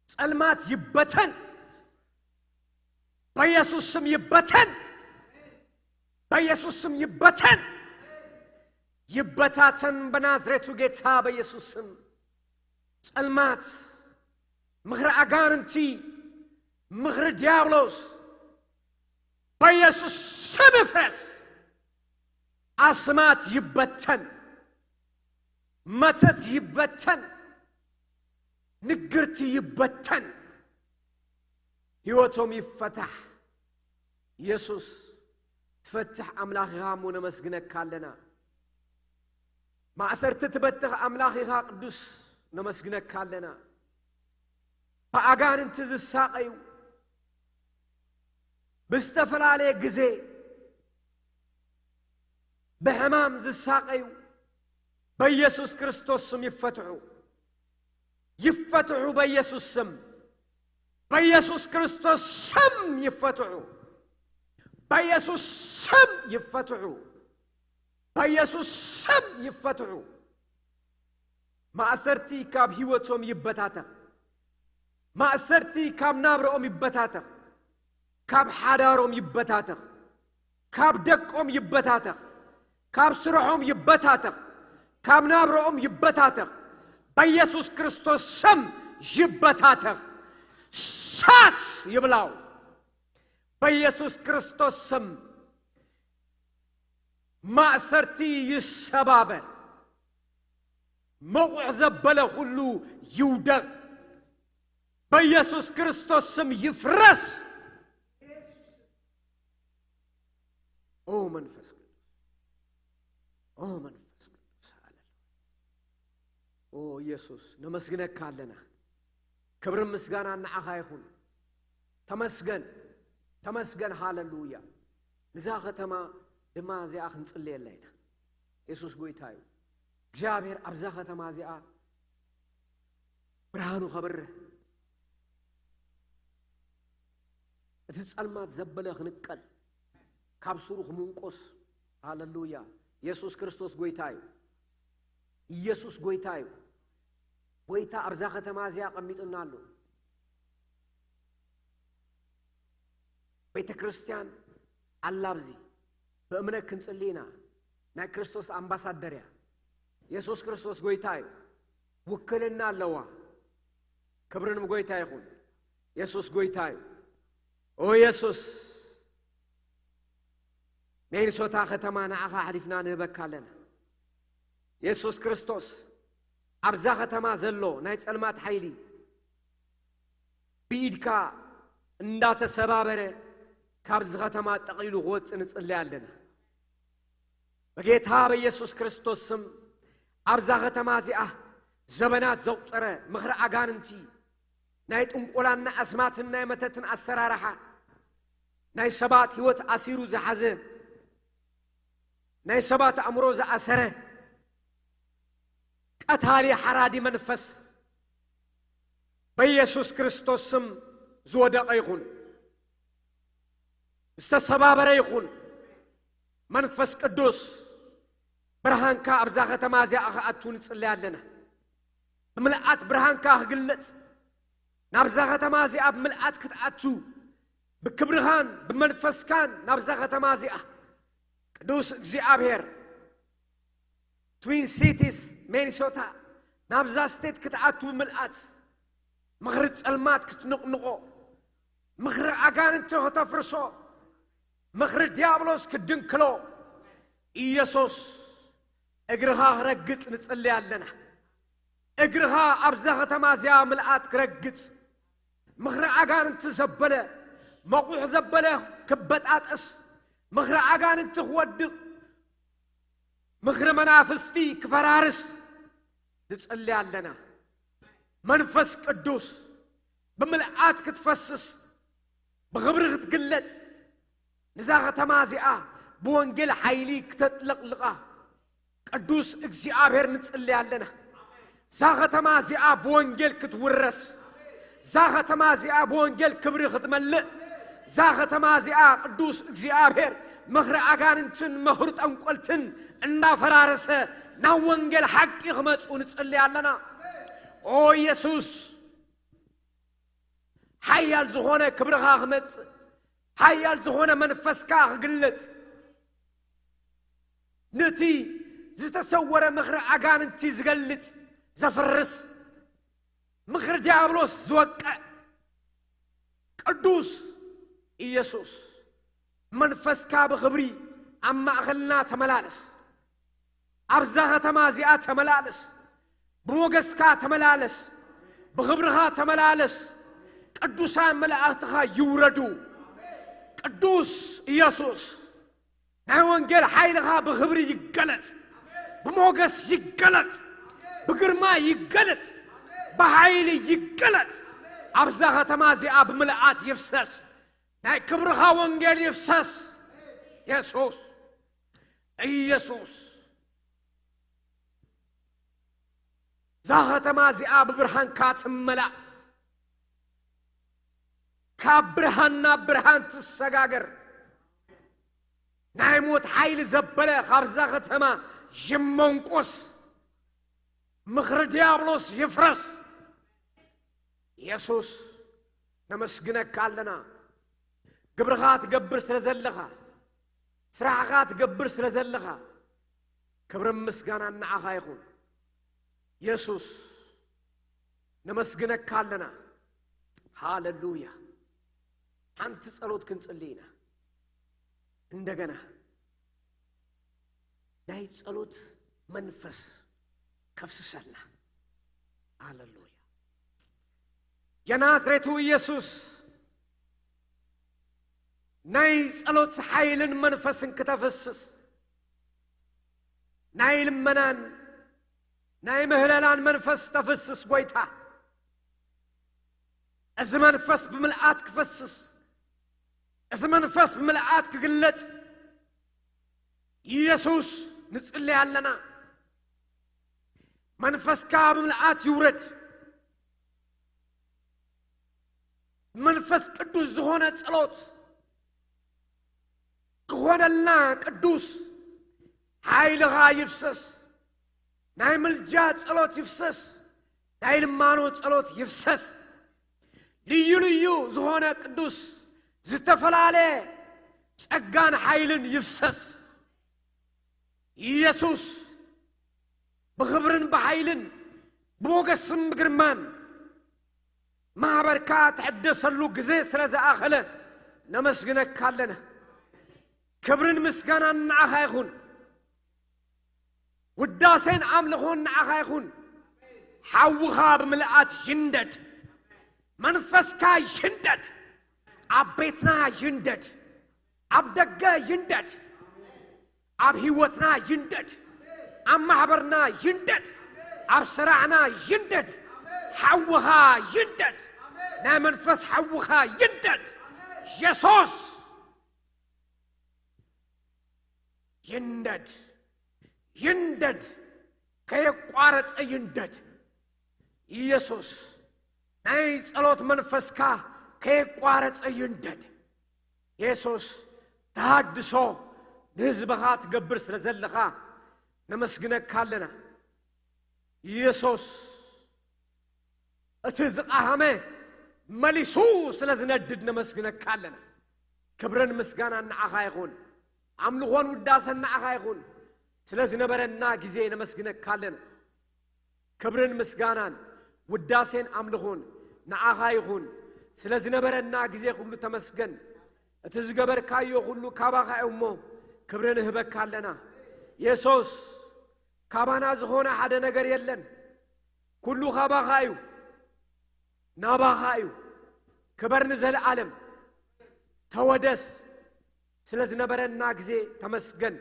ጸልማት ይበተን። በኢየሱስ ስም ይበተን። በኢየሱስ ስም ይበተን። ይበታተን በናዝሬቱ ጌታ በኢየሱስ ስም። ጸልማት፣ ምኽሪ ኣጋንንቲ፣ ምኽሪ ዲያብሎስ በኢየሱስ ስም ይፍረስ። ኣስማት ይበተን። መተት ይበተን። ንግርቲ ይበተን። ህይወቶም ይፈታሕ። ኢየሱስ ትፈትሕ ኣምላኽ ኢኻ እሞ ነመስግነካ ኣለና። ማእሰርቲ ትበትኽ ኣምላኽ ኢኻ ቅዱስ፣ ነመስግነካ ኣለና። ብኣጋንንቲ ዝሳቐዩ፣ ብዝተፈላለየ ግዜ ብሕማም ዝሳቐዩ በኢየሱስ ክርስቶስ ስም ይፈትሑ። ይፈትሑ በኢየሱስ ስም። በኢየሱስ ክርስቶስ ስም ይፈትሑ። በኢየሱስ ስም ይፈትሑ። በኢየሱስ ስም ይፈትሑ። ማእሰርቲ ካብ ህይወቶም ይበታተኽ። ማእሰርቲ ካብ ናብርኦም ይበታተኽ። ካብ ሓዳሮም ይበታተኽ። ካብ ደቆም ይበታተኽ። ካብ ስርሖም ይበታተኽ። ካብ ናብርኦም ይበታተኽ። በኢየሱስ ክርስቶስ ስም ይበታተኽ። ሳት ይብላው። በኢየሱስ ክርስቶስ ስም ማእሰርቲ ይሰባበር። መቑሕ ዘበለ ኩሉ ይውደቕ። በኢየሱስ ክርስቶስ ስም ይፍረስ። ኦ መንፈስ ቅዱስ፣ ኦ መንፈስ ቅዱስ፣ ሃሌሉያ። ኦ ኢየሱስ፣ ነመስግነካ ኣለና። ክብርን ምስጋናን ንዓኻ ይኹን። ተመስገን፣ ተመስገን፣ ሃሌሉያ። ንዛ ከተማ ድማ እዚኣ ክንጽልየላ ኢና። የሱስ ጎይታ እዩ። እግዚኣብሔር ኣብዛ ከተማ እዚኣ ብርሃኑ ከብርህ፣ እቲ ጸልማት ዘበለ ክንቀል፣ ካብ ሱሩ ክምንቆስ። ሃሌሉያ። የሱስ ክርስቶስ ጎይታ እዩ። ኢየሱስ ጎይታ እዩ። ጎይታ ኣብዛ ከተማ እዚኣ ኣቐሚጡና ኣሎ። ቤተ ክርስቲያን ኣላ ኣብዚ። ብእምነት ክንጽሊ ኢና። ናይ ክርስቶስ ኣምባሳደር እያ። የሱስ ክርስቶስ ጎይታ እዩ። ውክልና ኣለዋ። ክብሪ ንጎይታ ይኹን። የሱስ ጎይታ እዩ። ኦ የሱስ፣ ሚኒሶታ ከተማ ንዓኻ ኣሕሊፍና ንህበካ ኣለና። የሱስ ክርስቶስ፣ ኣብዛ ከተማ ዘሎ ናይ ጸልማት ሓይሊ ብኢድካ እንዳተሰባበረ ካብዚ ከተማ ጠቕሊሉ ክወጽእ ንጽለይ ኣለና። በጌታ በኢየሱስ ክርስቶስ ስም፣ ኣብዛ ከተማ እዚኣ ዘበናት ዘቑጸረ ምኽሪ ኣጋንንቲ፣ ናይ ጥንቆላን ኣስማትን ናይ መተትን ኣሰራርሓ፣ ናይ ሰባት ህይወት ኣሲሩ ዝሓዘ፣ ናይ ሰባት ኣእምሮ ዝኣሰረ፣ ቀታሊ ሓራዲ መንፈስ በኢየሱስ ክርስቶስ ስም ዝወደቐ ይኹን፣ ዝተሰባበረ ይኹን። መንፈስ ቅዱስ፣ ብርሃንካ ኣብዛ ከተማ እዚኣ ክኣቱ ንጽለይ ኣለና። ብምልኣት ብርሃንካ ክግለጽ፣ ናብዛ ከተማ እዚኣ ብምልኣት ክትኣቱ፣ ብክብርኻን ብመንፈስካን ናብዛ ከተማ እዚኣ፣ ቅዱስ እግዚኣብሔር፣ ትዊን ሲቲስ ሚኒሶታ፣ ናብዛ ስቴት ክትኣቱ ብምልኣት፣ ምኽሪ ጸልማት ክትንቕንቖ፣ ምኽሪ ኣጋንንቲ ክተፍርሶ፣ ምኽሪ ዲያብሎስ ክድንክሎ፣ ኢየሱስ እግርኻ ክረግጽ ንጽሊ ኣለና። እግርኻ ኣብዛ ከተማ እዚኣ ምልኣት ክረግጽ፣ ምኽሪ ኣጋንንቲ ዘበለ፣ መቑሕ ዘበለ ክበጣጠስ፣ ምኽሪ ኣጋንንቲ ክወድቕ፣ ምኽሪ መናፍስቲ ክፈራርስ ንጽሊ ኣለና። መንፈስ ቅዱስ ብምልኣት ክትፈስስ፣ ብኽብሪ ክትግለጽ፣ ንዛ ከተማ እዚኣ ብወንጌል ሓይሊ ክተጥለቕልቓ ቅዱስ እግዚኣብሔር ንጽሊ ኣለና። እዛ ከተማ እዚኣ ብወንጌል ክትውረስ፣ እዛ ከተማ እዚኣ ብወንጌል ክብሪ ክትመልእ፣ እዛ ከተማ እዚኣ ቅዱስ እግዚኣብሔር ምኽሪ ኣጋንንትን ምኽሪ ጠንቆልትን እናፈራረሰ ናብ ወንጌል ሓቂ ክመጹ ንጽሊ ኣለና። ኦ ኢየሱስ፣ ሓያል ዝኾነ ክብርኻ ክመጽእ፣ ሓያል ዝኾነ መንፈስካ ክግለጽ፣ ነቲ ዝተሰወረ ምኽሪ ኣጋንንቲ ዝገልጽ፣ ዘፍርስ፣ ምኽሪ ዲያብሎስ ዝወቅዕ ቅዱስ ኢየሱስ፣ መንፈስካ ብኽብሪ ኣብ ማእኸልና ተመላለስ። ኣብዛ ከተማ እዚኣ ተመላለስ። ብሞገስካ ተመላለስ። ብኽብርኻ ተመላለስ። ቅዱሳን መላእኽትኻ ይውረዱ። ቅዱስ ኢየሱስ፣ ናይ ወንጌል ሓይልኻ ብኽብሪ ይገለጽ፣ ብሞገስ ይገለጽ፣ ብግርማ ይገለጽ፣ ብሓይሊ ይገለጽ። ኣብዛ ከተማ እዚኣ ብምልኣት ይፍሰስ። ናይ ክብርኻ ወንጌል ይፍሰስ። የሱስ፣ ኢየሱስ፣ እዛ ከተማ እዚኣ ብብርሃንካ ትመላእ። ካብ ብርሃን ናብ ብርሃን ትሰጋገር። ናይ ሞት ሓይሊ ዘበለ ካብዛ ከተማ ይመንቆስ። ምኽሪ ዲያብሎስ ይፍረስ። የሱስ፣ ነመስግነካ ኣለና። ግብርኻ ትገብር ስለ ዘለኻ፣ ስራሕኻ ትገብር ስለ ዘለኻ፣ ክብርን ምስጋናን ንዓኻ ይኹን። የሱስ፣ ነመስግነካ ኣለና። ሃሌሉያ። ሓንቲ ጸሎት ክንጽሊ ኢና። እንደገና ናይ ጸሎት መንፈስ ከፍስሰልና። ሃሌሉያ። የናዝሬቱ ኢየሱስ፣ ናይ ጸሎት ሓይልን መንፈስን ክተፍስስ፣ ናይ ልመናን ናይ ምህለላን መንፈስ ተፍስስ ጎይታ። እዚ መንፈስ ብምልኣት ክፈስስ፣ እዚ መንፈስ ብምልኣት ክግለጽ፣ ኢየሱስ፣ ንጽሊ ኣለና። መንፈስካ ብምልኣት ይውረድ። መንፈስ ቅዱስ ዝኾነ ጸሎት ክኾነልና ቅዱስ ሓይልኻ ይፍሰስ። ናይ ምልጃ ጸሎት ይፍሰስ። ናይ ልማኖ ጸሎት ይፍሰስ። ልዩ ልዩ ዝኾነ ቅዱስ ዝተፈላለየ ጸጋን ሓይልን ይፍሰስ። ኢየሱስ ብኽብርን ብሓይልን ብሞገስን ብግርማን ማሕበርካ ትሕደሰሉ ግዜ ስለ ዝኣኸለ ነመስግነካ ኣለና። ክብርን ምስጋናን ንዓኻ ይኹን። ውዳሴን ኣምልኾን ንዓኻ ይኹን። ሓውኻ ብምልኣት ይንደድ። መንፈስካ ይንደድ። ኣብ ቤትና ይንደድ። ኣብ ደገ ይንደድ። ኣብ ህይወትና ይንደድ። ኣብ ማሕበርና ይንደድ። ኣብ ስራሕና ይንደድ። ሓውኻ ይንደድ። ናይ መንፈስ ሓውኻ ይንደድ። የሱስ ይንደድ። ይንደድ። ከየቋረጸ ይንደድ። ኢየሱስ ናይ ጸሎት መንፈስካ ከየቋረጸ ይንደድ። የሱስ ተሃድሶ ንህዝብኻ ትገብር ስለ ዘለኻ ነመስግነካ ኣለና። ኢየሱስ እቲ ዝቐሃመ መሊሱ ስለ ዝነድድ ነመስግነካ ኣለና። ክብርን ምስጋናን ንዓኻ ይኹን። ኣምልኾን ውዳሰን ንዓኻ ይኹን። ስለ ዝነበረና ግዜ ነመስግነካ ኣለና። ክብርን ምስጋናን ውዳሴን ኣምልኾን ንዓኻ ይኹን። ስለ ዝነበረና ግዜ ኩሉ ተመስገን። እቲ ዝገበርካዮ ኩሉ ካባኻ እዩ እሞ ክብሪ ንህበካ ኣለና። የሱስ፣ ካባና ዝኾነ ሓደ ነገር የለን። ኩሉ ካባኻ እዩ፣ ናባኻ እዩ። ክበር ንዘለኣለም። ተወደስ። ስለ ዝነበረና ግዜ ተመስገን።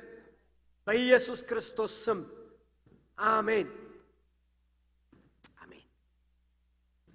በኢየሱስ ክርስቶስ ስም ኣሜን።